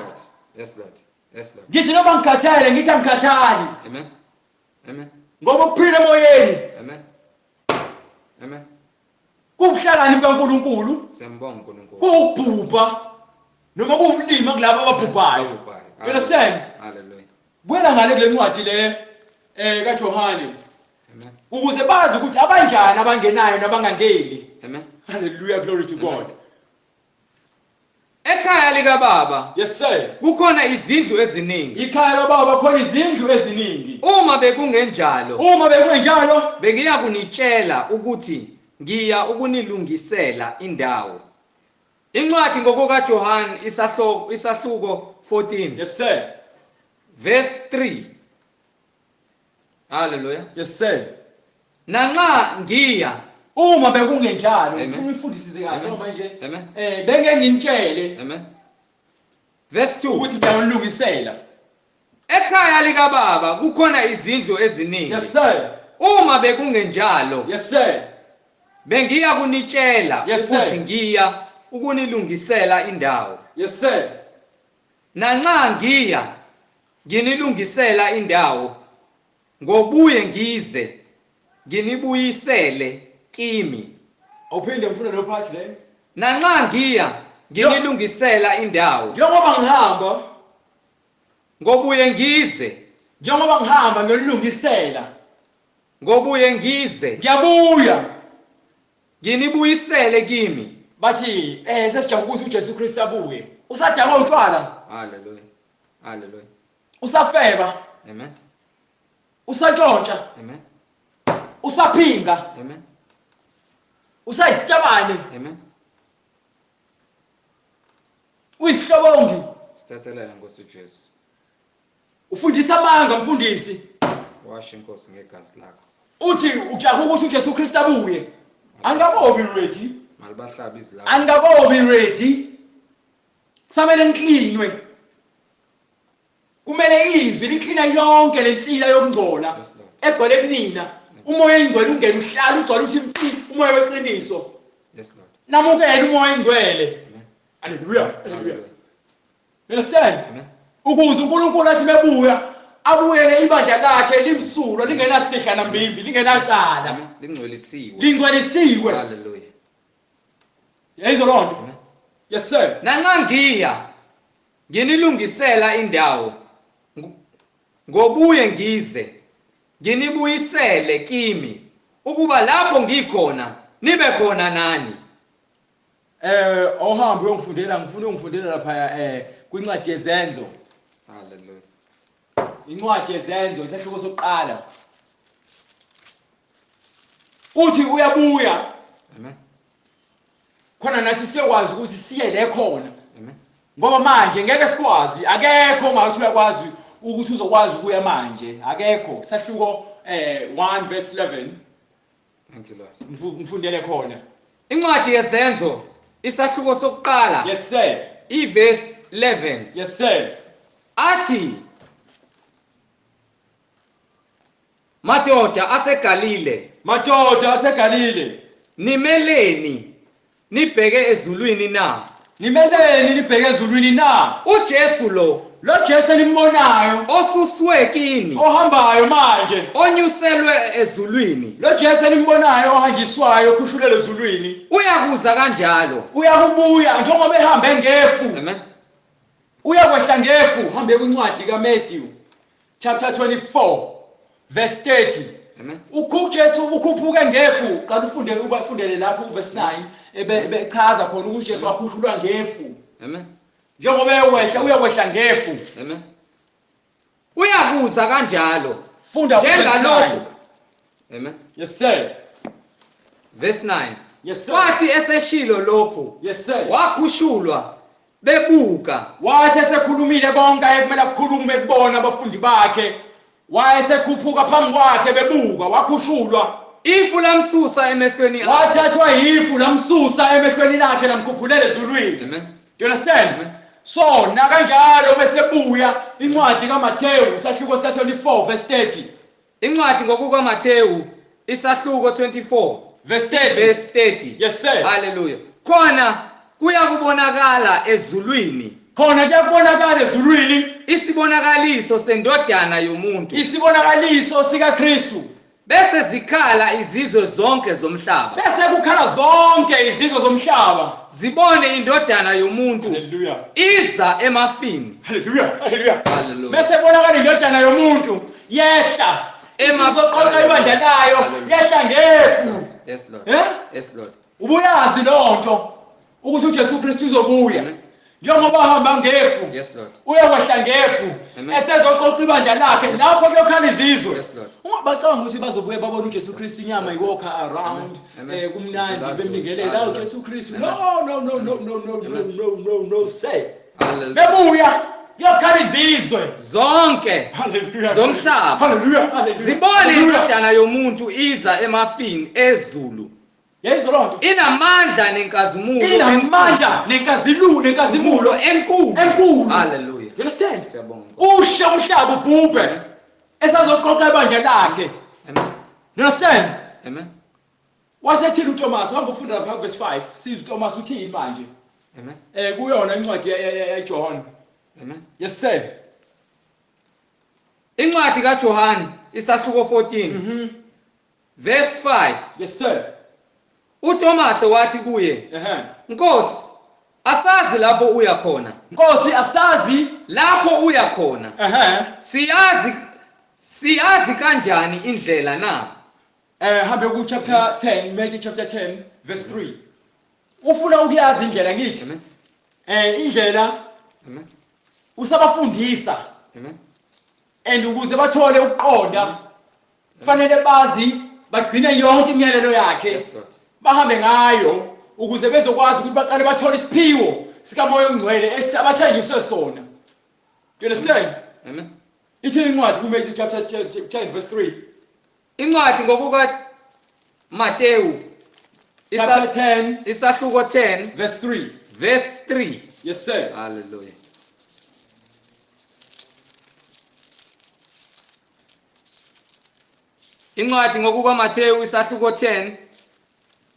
Yes Lord. Yes Lord. Ngithi noma ngikhathele, ngithi angikhathali. Amen. Amen. Ngoba ukuphila emoyeni. Amen. Amen. Kubuhlakani bukaNkulunkulu. Siyambonga uNkulunkulu. Kuwukubhubha noma kuwumlima kulabo ababhubhayo. You understand? Hallelujah. Buyela ngale kule ncwadi le kaJohane. Amen. Ukuze bazi ukuthi abanjani abangenayo nabangangeni. Amen. Hallelujah, glory to God. Ekhaya likaBaba. Yes sir. Kukhona izindlu eziningi. Ikhaya kaBaba khona izindlu eziningi. Uma bekungenjalo. Uma bekungenjalo, bengiya kunitshela ukuthi ngiya ukunilungisela indawo. Incwadi ngokukaJohane isahluko 14. Yes sir. Verse 3. Hallelujah. Yes sir. Nanxa ngiya, uma bekungenjalo, ngifuna uyifundisise kahle manje. Bengeke nginitshele. Amen. Verse 2. Ukuthi ngiyalungisela. Ekhaya likaBaba kukhona izindlu eziningi. Yes sir. Uma bekungenjalo. Yes sir. Bengiya kunitshela ukuthi ngiya ukunilungisela indawo. Yes sir. Nanxa ngiya nginilungisela indawo, ngobuye ngize nginibuyisele kimi. Awuphinde ngifune lo part le. Nanxa ngiya nginilungisela indawo. Njengoba ngihamba, ngobuye ngize. Njengoba ngihamba ngiyolungisela. Ngobuye ngize. Ngiyabuya. Nginibuyisele kimi. Bathi sesijabuka ukuthi uJesu Kristu abuye. Usadakwa utshwala. Hallelujah. Hallelujah. Usafeba. Amen. Usatshontsha. Amen. Usaphinga. Amen. Usayisitabane. Amen. Uyisihlobongi. Sithathelela Nkosi uJesu. Ufundisa amanga mfundisi. Washa inkosi ngegazi lakho. Uthi ujaha ukuthi uJesu Kristu abuye. Angikabobi ready. Malibahlabe izilapho. Angikabobi ready. Kusamele ngiklinwe. Kumele izwi liklina yonke lensila yokungcola egcwele kunina. Umoya engcwele ungena uhlala ugcwala uthi mfi umoya weqiniso. Yes Lord. Namukele umoya engcwele. Hallelujah. Hallelujah. You understand? Amen. Ukuze uNkulunkulu athi mebuya abuyele ibandla lakhe limsulwa lingenasihla nambimbi lingenacala. Lingcwelisiwe. Lingcwelisiwe. Hallelujah. Yayizwa lonto. Yes sir. Nanxa ngiya nginilungisela indawo, ngobuye ngize nginibuyisele kimi, ukuba lapho ngikhona nibe khona nani. Ohambe uyongifundela, ngifuna ungifundela lapha kwincwadi yeZenzo. Hallelujah. Incwadi yeZenzo isahluko sokuqala. Uthi uyabuya. Amen. Khona nathi siyokwazi ukuthi siye le khona. Amen. Ngoba manje ngeke sikwazi, akekho ongathi uyakwazi ukuthi uzokwazi ukuya manje, akekho. Sahluko 1 verse 11. Thank you Lord. Ngifundele khona. Incwadi yeZenzo isahluko sokuqala. Yes sir. Iverse 11. Yes sir. Athi madoda aseGalile, madoda aseGalile, nimeleni nibheke ezulwini na? Nimeleni nibheke ezulwini na? uJesu lo Jesu enimbonayo osuswe kini, ohambayo manje, onyuselwe ezulwini. Lo Jesu enimbonayo ohanjiswayo okhushulelwe ezulwini, uyakuza kanjalo, uyakubuya njengoba ehambe ngefu. Amen. Uyakwehla ngefu. Hambe kwincwadi kaMatthew chapter 24 verse 30. Amen. uJesu ukhuphuke ngefu. Qala ufunde ubafundele lapho uverse 9 ebechaza khona ukuthi uJesu wakhushulwa ngefu. Amen. Njengoba ewehla uyakwehla ngefu. Amen. Uyakuza kanjalo. Funda njengalokho. Amen. Yes sir. Verse 9. Yes sir. Wathi eseshilo lokhu. Yes sir. Wakhushulwa bebuka. Wathi esekhulumile konke ayekumele akukhulume kubona abafundi bakhe. Wayesekhuphuka phambi kwakhe bebuka, wakhushulwa. Ifu lamsusa emehlweni akhe. Wathathwa ifu lamsusa emehlweni lakhe lamkhuphulela ezulwini. Amen. Do you understand? Amen. So nakanjalo bese buya incwadi kaMathewu isahluko sika 24 verse 30. Incwadi ngokukaMathewu isahluko 24 verse 30. Verse 30. Yes sir. Hallelujah. Khona Kuyakubonakala ezulwini. Khona kuyakubonakala ezulwini isibonakaliso sendodana yomuntu. Isibonakaliso sikaKristu. Bese zikhala izizwe zonke zomhlaba. Bese kukhala zonke izizwe zomhlaba. Zibone indodana yomuntu. Hallelujah. Iza emafini. Hallelujah. Hallelujah. Hallelujah. Bese bonakala indodana yomuntu yehla emazoqoqa ibandla layo yehla ngefu. Yes Lord. Yes Lord. Ubuyazi lonto ukuthi uJesu Kristu uzobuya. Njengoba hamba ngefu. Yes Lord. Uyakwehla ngefu. Esezoqoqa ibandla lakhe lapho kuyokhala izizwe. Yes Lord. Ungabacabanga ukuthi bazobuya babone uJesu Kristu inyama iwalk around kumnandi bembingelela uJesu Kristu. No no no no no no no no no say. Hallelujah. Bebuya kuyokhala izizwe zonke zomhlaba. Hallelujah. Zibone indodana yomuntu iza emafini ezulu. Yayizwa lonto. Inamandla nenkazimulo. Inamandla nenkazimulo enkulu. Enkulu. Hallelujah. You understand? Siyabonga. Ushe umhlaba ubhubhe. Esazoqoqa ibandla lakhe. Amen. You understand? Amen. Wasethini uThomas, hamba ufunda lapha verse 5. Sizwe uThomas uthini manje. Amen. Kuyona incwadi yaJohn. Amen. Yes sir. Incwadi kaJohn isahluko 14. Verse 5. Yes sir. uThomas wathi kuye, Nkosi, asazi lapho uya khona. Nkosi, asazi lapho uya khona. Siyazi kanjani indlela na? Hambe ku chapter 10, Matthew chapter 10 verse 3. Ufuna ukuyazi indlela ngithi. Indlela. Amen. Usabafundisa. Amen. And ukuze bathole ukuqonda fanele bazi bagcine yonke imiyalelo yakhe. Yes Lord. Bahambe ngayo ukuze bezokwazi ukuthi baqale bathole isiphiwo sikaMoya oNgcwele abathenjiswe sona. Do you understand? Amen. Ithi incwadi kuMatthew chapter 10 verse 3. Incwadi ngokuka Mateyu chapter 10 isahluko 10 verse 3. Verse 3. Yes sir. Hallelujah. Incwadi ngokuka Mateyu isahluko 10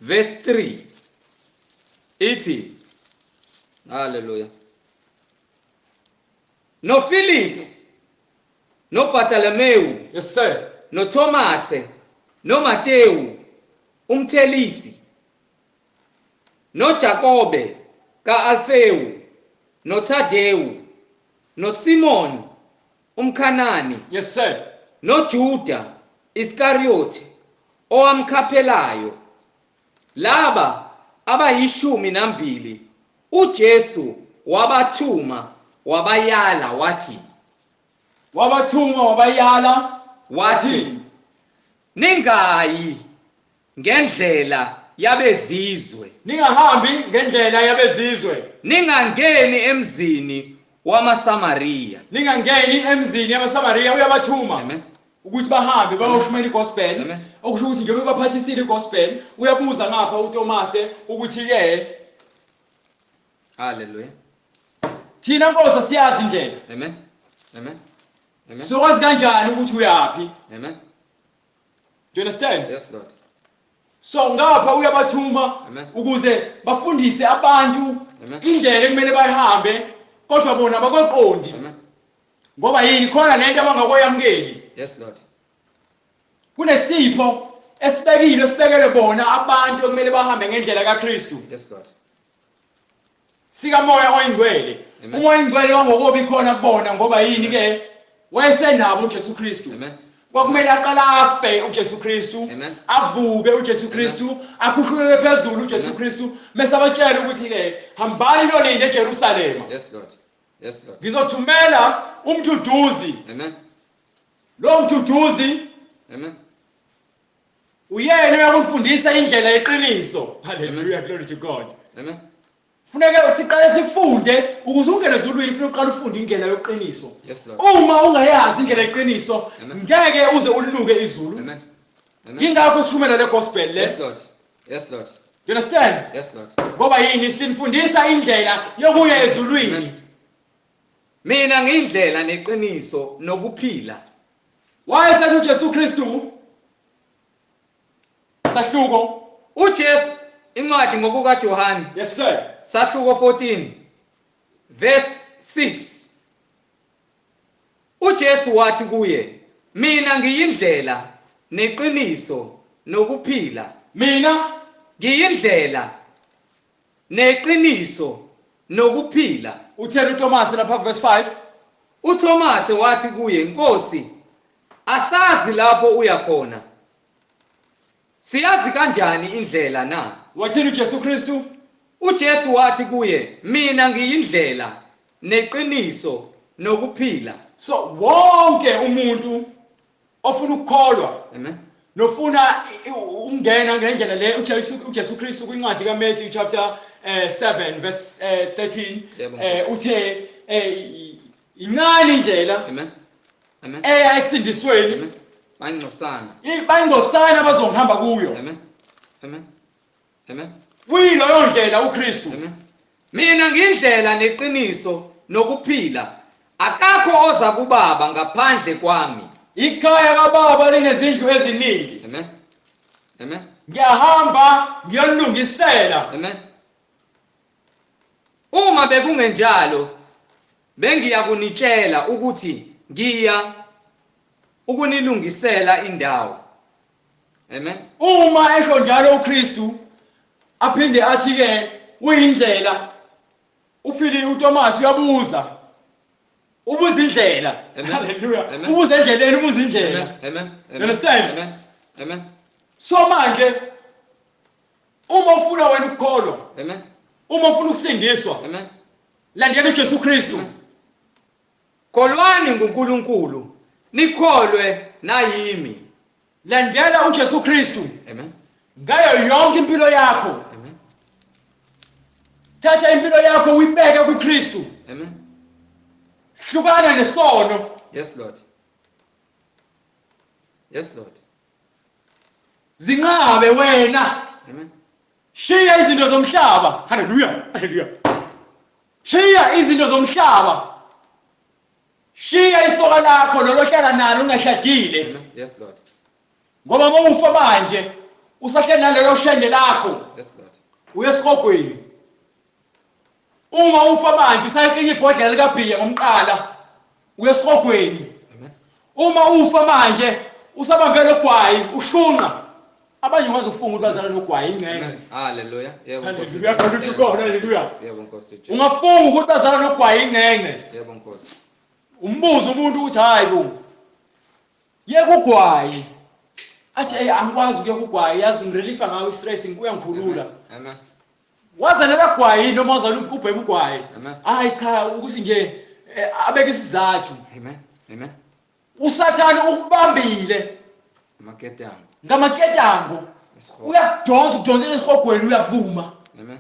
verse 3 ithi, hallelujah, no Philip, no Bartholomew, yes sir, no Thomas, no Mateyu umthelisi, no Jakobe kaAlfewu, no Thadewu, no Simon umKhanani, yes sir, no Juda Iskariot owamkhaphelayo. Laba abayishumi nambili uJesu wabathuma wabayala wathi, ningayi ngendlela yabezizwe, ningahambi ngendlela yabezizwe, ningangeni emzini wamaSamariya, ningangeni emzini yamaSamariya. Uyabathuma. Amen. Ukuthi bahambe bayoshumayela igospel. Okusho ukuthi njengoba baphathisile igospel, uyabuza ngapha uThomas ukuthi ke, hallelujah, thina Nkosi siyazi indlela. Amen. Amen. Amen. Sokwazi kanjani ukuthi uyapi? Amen. Do you understand? Yes Lord. So ngapha uyabathuma ukuze bafundise abantu indlela ekumele bayihambe, kodwa bona abakoqondi. Ngoba yini khona lento abangakoyamukeli. Yes Lord. Kunesipho esibekile esibekele bona abantu okumele bahambe ngendlela kaKristu. Yes Lord. Sikamoya oyingcwele. Umoya oyingcwele wangokobi khona kubona ngoba yini ke wayesenabo uJesu Kristu. Amen. Kwakumele aqala afe uJesu Kristu, avuke uJesu Kristu, akhushulelwe phezulu uJesu Kristu, mase abatshela ukuthi ke hambani nolinde eJerusalema. Yes Lord. Yes Lord. Ngizothumela umduduzi. Amen. Lo mduduzi, amen, uyena uyakumfundisa indlela yeqiniso. Hallelujah, glory to God. Amen. Funeka siqale sifunde ukuze ungene ezulwini, funeka uqale ufunde indlela yoqiniso. Yes Lord. Uma ungayazi indlela yeqiniso, ngeke uze ulinuke izulu. Amen. Amen. Ingakho sishumela le gospel le. Yes Lord. Yes Lord. You understand? Yes Lord. Ngoba yini sinifundisa indlela yokuya ezulwini. Mina ngindlela neqiniso nokuphila. Wayesethi uJesu Kristu sahluko uJesu Incwadi ngokukaJohane. Yes sir. Sahluko 14 verse 6. UJesu wathi kuye, mina ngiyindlela neqiniso nokuphila. Mina ngiyindlela neqiniso nokuphila. Uthela uThomas lapha verse 5. uThomas wathi kuye, Nkosi, asazi lapho uya khona. Siyazi kanjani indlela na? Wathini uJesu Kristu? uJesu wathi kuye, mina ngiyindlela neqiniso nokuphila. So wonke umuntu ofuna ukukholwa, amen, nofuna ukungena ngendlela le uJesu Kristu kwincwadi kaMatthew chapter 7 verse 13 uthe incane indlela, amen, amen, eya ekusindisweni, bayingcosana, bayingcosana abazongihamba kuyo, amen, amen, amen. Kuyileyo ndlela uKristu. Amen. Mina ngindlela neqiniso nokuphila, akakho oza kubaba ngaphandle kwami. Ikhaya kababa linezindlu eziningi. Amen. Amen. Ngiyahamba ngiyolungisela. Amen. Uma bekungenjalo bengiyakunitshela ukuthi ngiya ukunilungisela indawo. Amen. Uma esho njalo uKristu aphinde athi ke uyindlela, uFili uThomas uyabuza. Ubuza indlela. Hallelujah. Ubuza endleleni, ubuza indlela. Amen. You understand? Amen. Amen. So manje uma ufuna wena ukukholwa, amen, uma ufuna ukusindiswa, amen, landela uJesu Kristu. Kholwani nguNkulunkulu, nikholwe nayimi. Landela uJesu Kristu. Amen. Ngayo yonke impilo yakho. Amen. Thatha impilo yakho uyibeke kuKristu. Amen. Hlukana nesono. Yes Lord. Yes Lord. Zinqabe wena. Amen. Shiya izinto zomhlaba. Hallelujah. Hallelujah. Shiya izinto zomhlaba. Shiya isoka lakho lolohlala nalo ungashadile. Amen. Yes Lord. Ngoba mawufa manje usahleli nalelo shende lakho. Yes Lord. Uyesigogweni. Uma ufa manje usayiklinye ibhodlela likabhiya ngomqala, uyesigogweni. Amen. Uma ufa manje usabambe logwayi ushunqa. Abanye ungaze ufunga ukuthi bazala nogwayi ingcenge. Hallelujah. Yebo Nkosi. Hallelujah. Yebo Nkosi. Ungafunga ukuthi bazala nogwayi ingcenge. Yebo Nkosi. Umbuzo umuntu ukuthi hayi bo, yeka ugwayi. Athi hey, angikwazi ukuyeka ugwayi, yazi ngireliefa ngawo istress, ngiyangikhulula. Amen. Wazalela gwayi noma wazala ubhema ugwayi. Amen. Hayi cha, ukuthi nje abeke isizathu. Amen. Amen. uSathane ukubambile amaketango. Ngamaketango. Uyakudonsa, ukudonsela esihogweni, uyavuma. Amen.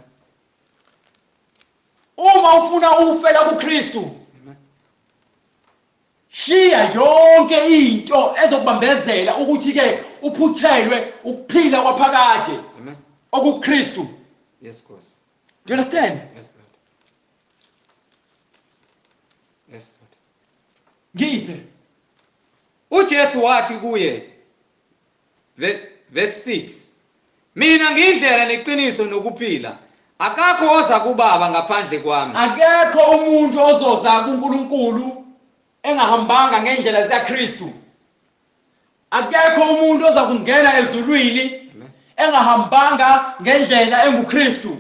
Uma ufuna ufela kuKristu, amen, shiya yonke into ezokubambezela ukuthi ke uphuthelwe ukuphila kwaphakade. Amen. OkuKristu. Yes Nkosi. Do you understand? Yes Lord. Yes Lord. Ngiphe. uJesu wathi kuye, verse 6, mina ngiyindlela neqiniso nokuphila, akakho oza kubaba ngaphandle kwami. Akekho umuntu ozoza kuNkulunkulu engahambanga ngendlela zikaKristu. Akekho umuntu oza kungena ezulwini engahambanga ngendlela enguKristu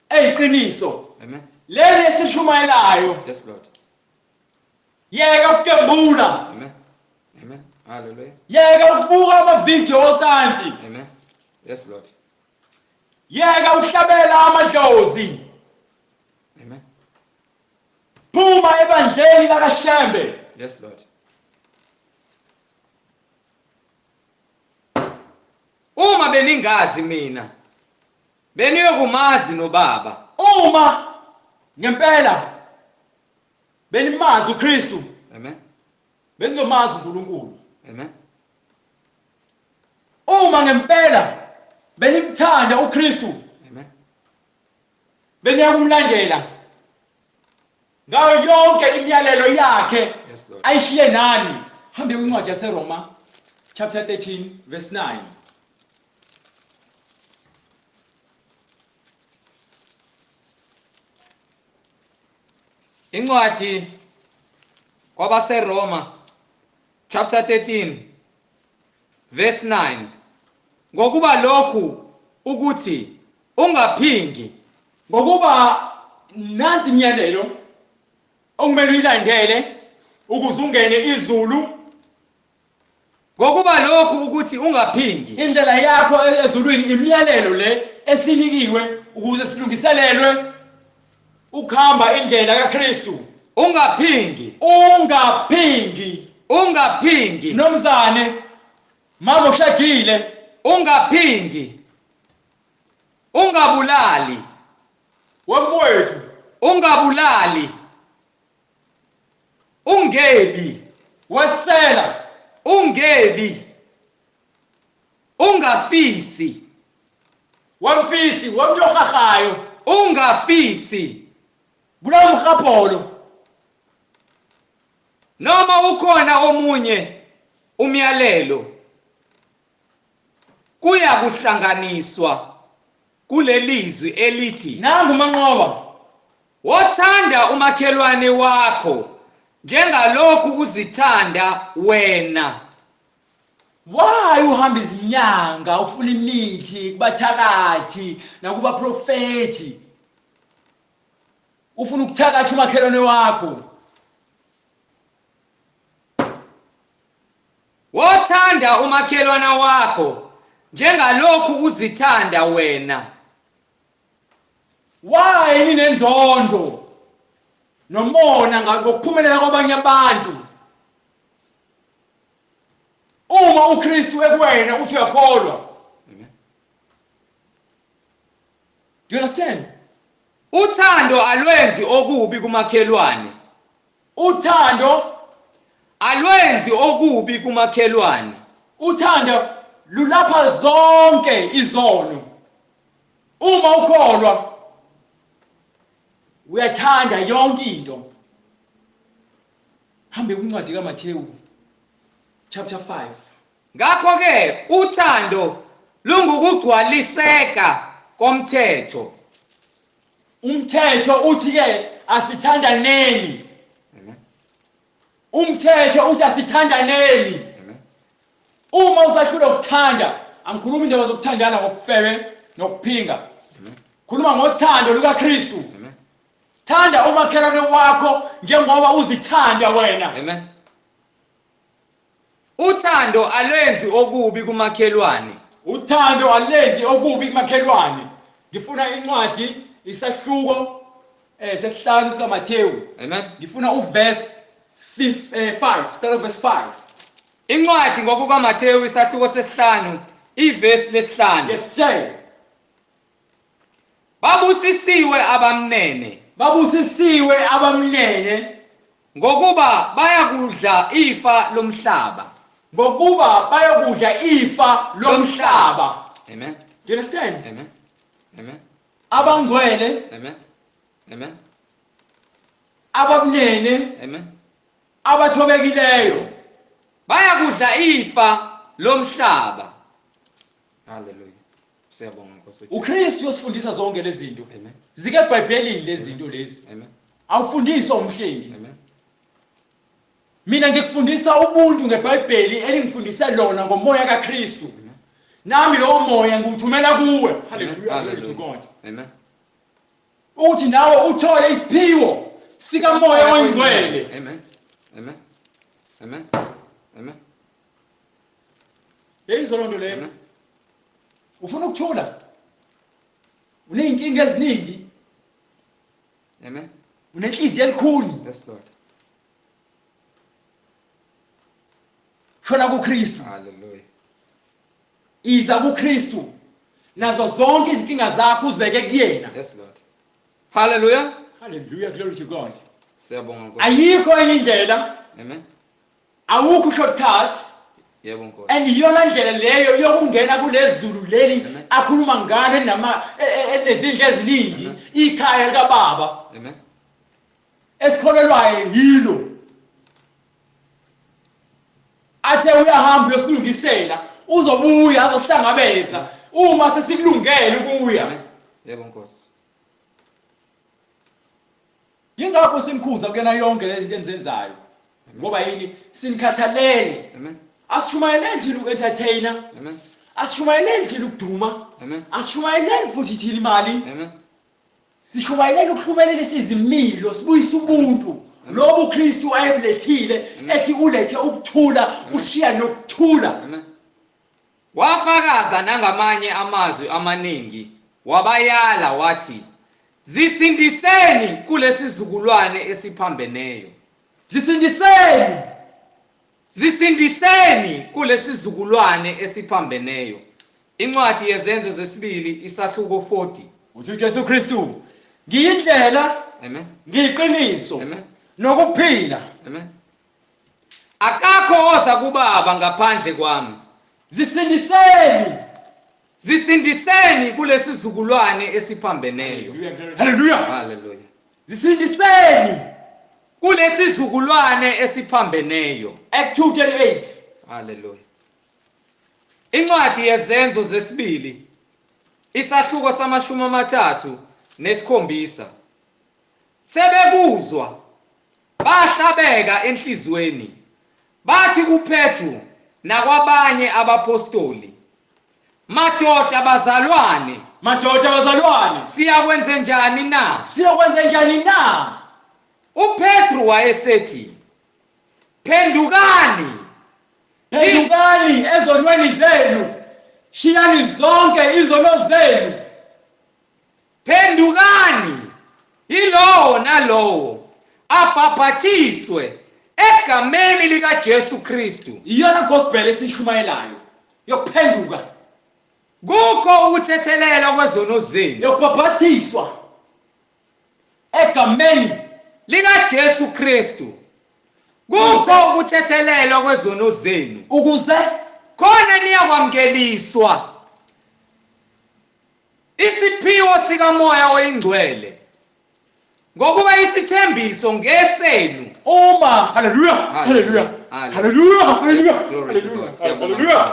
eyiqiniso. Amen. Leli esishumayelayo. Yes Lord. Yeka ukugembula. Amen. Amen. Hallelujah. Yeka ukubuka amavidiyo ocansi. Amen. Yes Lord. Yeka ukuhlabela amadlozi. Amen. Phuma ebandleni lakaShembe. Yes Lord. Uma beningazi mina, beniyokumazi noBaba. Uma ngempela benimazi uKristu, amen, benizomazi uNkulunkulu. Amen. Uma ngempela benimthanda uKristu, amen, beniyakumlandela ngayo yonke imiyalelo yakhe. Yes Lord. Ayishiye nani. Hambe kwincwadi yaseRoma chapter 13 verse 9. Incwadi kwabaseRoma chapter 13 verse 9. Ngokuba lokhu ukuthi ungaphingi, ngokuba nansi imiyalelo okumele uyilandele ukuze ungene izulu. Ngokuba lokhu ukuthi ungaphingi, indlela yakho ezulwini, imiyalelo le esinikiwe ukuze silungiselelwe ukuhamba indlela kaKristu. Ungaphingi, ungaphingi, ungaphingi, mnumzane, mama ushadile, ungaphingi, ungabulali, wemfowethu, ungabulali, ungebi, wesela, ungebi, ungafisi, wemfisi, wemntu ohahayo, ungafisi, bulawa umrhapholo. Noma ukhona omunye umyalelo, kuya kuhlanganiswa kulelizwi elithi, nangu Manqoba, wothanda umakhelwane wakho njengalokhu uzithanda wena. Why uhamba izinyanga ufuna imithi kubathakathi nakubaprofethi? Ufuna ukuthakatha umakhelwane wakho. Wothanda umakhelwana wakho njengalokhu uzithanda wena. Why ninenzondo nomona ngokuphumelela kwabanye abantu? Uma uKristu ekuwena uthi uyakholwa. Amen. Do you understand? Uthando alwenzi okubi kumakhelwane. Uthando alwenzi okubi kumakhelwane. Uthando lulapha zonke izono. Uma ukholwa uyathanda yonke into. Hambe kwincwadi kaMathewu chapter 5. Ngakho ke uthando lungukugcwaliseka komthetho. Umthetho uthi ke asithandaneni. Amen. Umthetho uthi asithandaneni. Amen. Uma usahlula ukuthanda, angikhulumi indaba zokuthandana ngokufebe nokuphinga. Amen. Khuluma ngothando lukaKristu. Amen. Thanda umakhelwane wakho njengoba uzithanda wena. Amen. Uthando alwenzi okubi kumakhelwane. Uthando alenzi okubi kumakhelwane. Ngifuna incwadi isahluko sesihlanu sikaMathewu. Amen. Ngifuna uverse 5, start verse 5. Incwadi ngokukaMathewu isahluko sesihlanu, ivesi lesihlanu. Yes sir. Babusisiwe abamnene. Babusisiwe abamnene, ngokuba bayakudla ifa lomhlaba. Ngokuba bayakudla ifa lomhlaba. Amen. Do you understand? Amen. Amen. Abangcwele. Amen. Amen. Abamnene. Amen. Abathobekileyo bayakudla ifa lomhlaba. Hallelujah. Siyabonga Nkosi. uKristu uyosifundisa zonke lezi zinto. Amen. Zike eBhayibhelini lezi zinto lezi. Amen. Awufundiswa umhlengi. Amen. Mina ngikufundisa ubuntu ngeBhayibheli elingifundise lona ngomoya kaKristu. Nami lowo moya ngiwuthumela kuwe. Hallelujah. Glory to God. Amen. Uthi nawe uthole isiphiwo sikamoya oyingcwele. Amen. Amen. Amen. Amen. Yeyizwa lonto leyo. Amen. Ufuna ukuthula? Uneyinkinga eziningi. Amen. Unenhliziyo elikhuni. Yes Lord. Shona kuKristu. Hallelujah. Iza kuKristu. Nazo zonke izinkinga zakho uzibeke kuyena. Yes Lord. Hallelujah. Hallelujah, glory to God. Siyabonga Nkosi. Ayikho enye indlela. Amen. Awukho shortcut. Yebo Nkosi. And iyona ndlela leyo yokungena kulezulu leli akhuluma ngalo nama enezindlu eziningi, ikhaya likaBaba. Amen. Esikholelwayo yilo. Athe uyahamba uyosilungisela, uzobuya azosihlangabeza uma sesikulungele ukuya. Amen. Yebo Nkosi. Yingakho sinikhuza kuyona yonke lezi zinto enizenzayo. Ngoba yini? Sinikhathalele. Amen. Asishumayeleli thina uku-entertainer. Amen. Asishumayeleli thina ukuduma. Amen. Asishumayeleli futhi thina imali. Amen. Sishumayelele ukuhlumelelisa izimilo, sibuyise ubuntu. Lobu Kristu ayebulethile, ethi ulethe ukuthula, ushiya nokuthula. Amen. Wafakaza nangamanye amazwi amaningi, wabayala wathi, zisindiseni kulesizukulwane esiphambeneyo. Zisindiseni. Zisindiseni kulesizukulwane esiphambeneyo. Incwadi yeZenzo zesibili isahluko 40. Uthi uJesu Kristu, ngiyindlela, Amen. ngiyiqiniso, Amen. nokuphila. Amen. Akakho oza kubaba ngaphandle kwami. Zisindiseni. Zisindiseni kulesizukulwane esiphambeneyo. Hallelujah. Hallelujah. Zisindiseni. Kulesizukulwane esiphambeneyo. Act 2:38. Hallelujah. Incwadi yeZenzo zesibili isahluko sama-37. Sebekuzwa bahlabeka enhlizweni, bathi kuPetru nakwabanye abapostoli, madoda bazalwane, Madoda bazalwane, siyakwenze njani na? siyokwenza njani na? uPetru wayesethi, phendukani, Phendukani ezonweni zenu, shiyani zonke izono zenu. Phendukani yilowo nalowo abhaphathiswe egameni likaJesu Kristu Iyona gospel esishumayelayo yokuphenduka, kukho ukuthethelelwa kwezono zenu yokubhaphathiswa egameni likaJesu Kristu, kukho ukuthethelelwa kwezono zenu, ukuze khona niyakwamukeliswa isiphiwo sikaMoya oyiNgcwele, ngokuba isithembiso ngesenu. Uma haleluya, haleluya, haleluya, haleluya, Glory to God. Siyabonga. haleluya,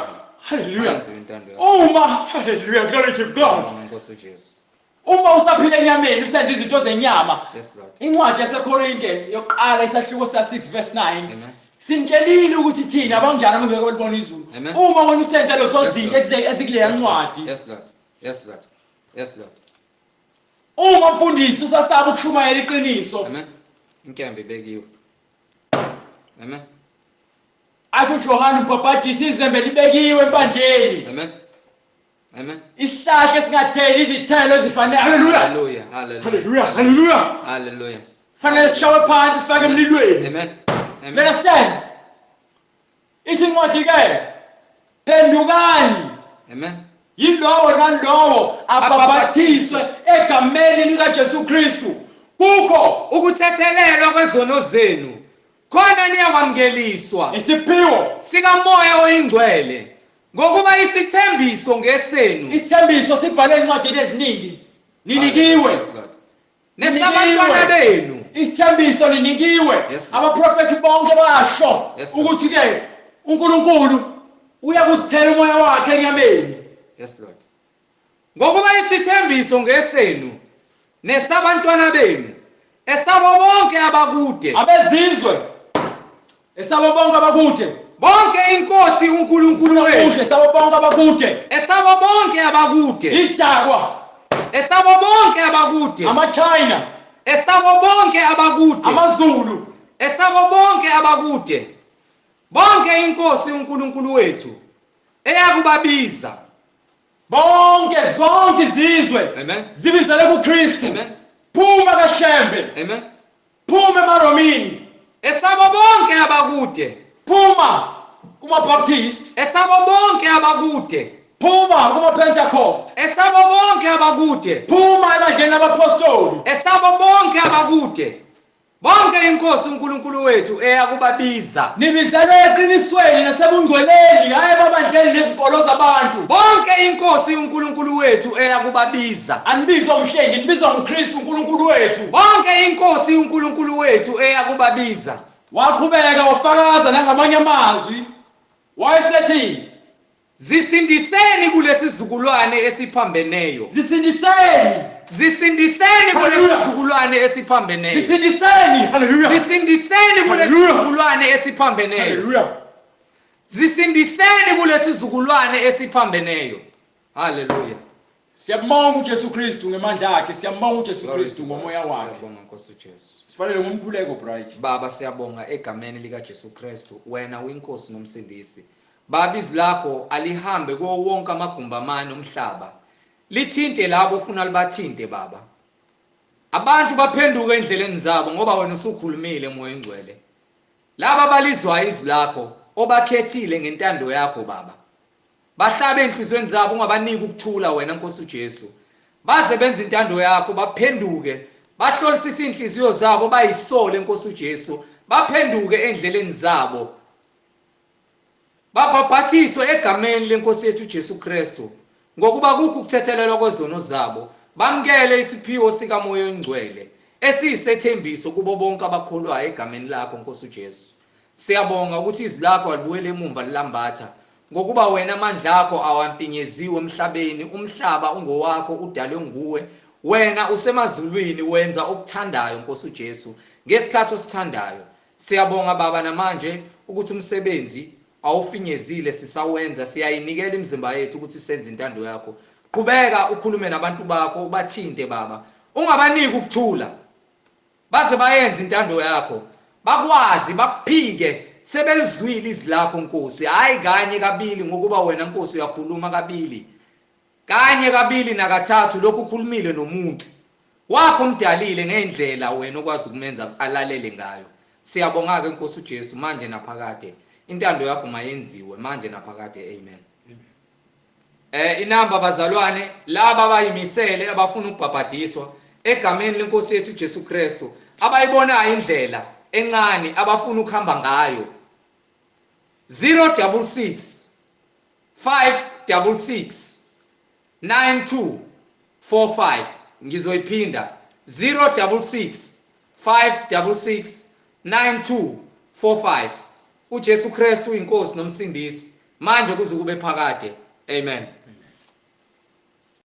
haleluya. Mayenziwe intando yakho. Uma haleluya, glory to God. Siyabonga, Nkosi uJesu. Uma usaphila enyameni, usenza izinto zenyama. Yes Lord. Incwadi yaseKorinte yokuqala isahluko sika-6 verse 9 Amen. sinitshelile ukuthi thina abanjani abangeke balibona izulu. Amen. Uma wena usenza lezo Yes, zinto Lord. ezikuleya Yes, Lord. ncwadi. Yes Lord. Yes Lord. Yes Lord. Uma mfundisi usasaba ukushumayela iqiniso, Amen. Inkemba ibekiwe. Amen. asho uJohane umbhabhadisi, izembe libekiwe empandleni. Amen. Amen. Isihlahla esingatheli izithelo ezifanele. Haleluya. Hallelujah. Hallelujah. Haleluya. Haleluya. Hallelujah. Fanele sishawe phansi sifake emlilweni. Amen. You Amen. understand? Isincwadi ke, phendukani Amen. yilowo nalowo abhabhathiswe egameni likaJesu Kristu, kukho Ukuthethelelwa kwezono zenu, khona niyakwamukeliswa isiphiwo sikaMoya oyiNgcwele, ngokuba isithembiso ngesenu. Isithembiso sibhalwe encwadini eziningi, ninikiwe. Yes, Lord. Nesabantwana benu. Isithembiso ninikiwe. Yes, Lord. Abaprofethi bonke basho Yes, Lord. ukuthi ke uNkulunkulu uyakuthela umoya wakhe enyameni. Yes Lord. Ngokuba isithembiso ngesenu nesabantwana benu, esabo bonke abakude, Abezizwe, esabo bonke abakude, bonke inkosi uNkulunkulu kude, wethu, esabo bonke abakude, esabo bonke abakude, idakwa, esabo bonke abakude, amaChina, esabo bonke abakude, amaZulu, esabo bonke abakude, bonke inkosi uNkulunkulu wethu eyakubabiza. Bonke, zonke izizwe Amen. zibizele kuKristu. Amen. Phuma kaShembe, Amen. phuma emaRomini, Esabo bonke abakude, phuma kumaBaptist, esabo bonke abakude, phuma kumaPentecost, esabo bonke abakude, phuma ebandleni labapostoli, esabo bonke abakude, bonke inkosi uNkulunkulu wethu eyakubabiza. Nibizelwe eqinisweni nasebungcweleni, hayi emabandleni nezinkolo zabantu. Bonke inkosi uNkulunkulu wethu eyakubabiza. Anibizwa umhlengi, nibizwa nguKristu uNkulunkulu wethu. Bonke inkosi uNkulunkulu wethu eyakubabiza. Waqhubeka wafakaza nangamanye amazwi, wayesethi, Zisindiseni kulesizukulwane esiphambeneyo. Zisindiseni. Zisindiseni kulesizukulwane esiphambeneyo. Zisindiseni. Hallelujah. Zisindiseni kulesizukulwane esiphambeneyo. Hallelujah. Zisindiseni kulesizukulwane esiphambeneyo. Hallelujah. Siyabonga uJesu Kristu ngemandla akhe, siyabonga uJesu Kristu ngomoya wakhe. Siyabonga Nkosi uJesu. Sifanele ngomkhuleko Bright. Baba, siyabonga egameni lika Jesu Kristu, wena uyinkosi nomsindisi. Baba, izwi lakho alihambe kuwo wonke amagumbi amane omhlaba. Lithinte labo ufuna libathinte Baba. Abantu baphenduke endleleni zabo ngoba wena usukhulumile Moya oNgcwele. Laba abalizwayo izwi lakho obakhethile ngentando yakho Baba. Bahlabe enhlizweni zabo ungabaniki ukuthula wena Nkosi uJesu. Baze benze intando yakho, baphenduke, bahlolisise inhliziyo zabo, bayisole Nkosi uJesu, baphenduke endleleni zabo. Babhabhathiswe egameni lenkosi yethu uJesu Kristu, ngokuba kukho ukuthethelelwa kwezono zabo, bamukele isiphiwo sikaMoya oNgcwele esiyisethembiso kubo bonke abakholwayo egameni lakho Nkosi uJesu. Siyabonga ukuthi izwi lakho alibuyele emumva lilambatha, ngokuba wena amandla akho awamfinyeziwe emhlabeni, umhlaba ungowakho, udalwe nguwe, wena usemazulwini, wenza okuthandayo Nkosi uJesu ngesikhathi osithandayo. Siyabonga Baba namanje ukuthi umsebenzi awufinyezile sisawenza, siyayinikela imizimba yethu ukuthi senze intando yakho. Qhubeka ukhulume nabantu bakho, ubathinte Baba, ungabaniki ukuthula baze bayenze intando yakho, bakwazi bakuphike sebelizwile izwi lakho Nkosi, hayi kanye kabili, ngokuba wena Nkosi uyakhuluma kabili, kanye kabili nakathathu, lokhu ukhulumile nomuntu wakho omdalile ngendlela wena okwazi ukumenza alalele ngayo. Siyabonga ke Nkosi uJesu manje naphakade, intando yakho mayenziwe manje naphakade, amen. Inamba bazalwane laba abayimisele abafuna ukubhabhadiswa egameni lenkosi yethu uJesu Kristu, abayibonayo indlela encane abafuna ukuhamba ngayo, 066 566 9245. Ngizoyiphinda, 066 566 9245. uJesu Kristu inkosi nomsindisi manje kuze kube phakade, amen.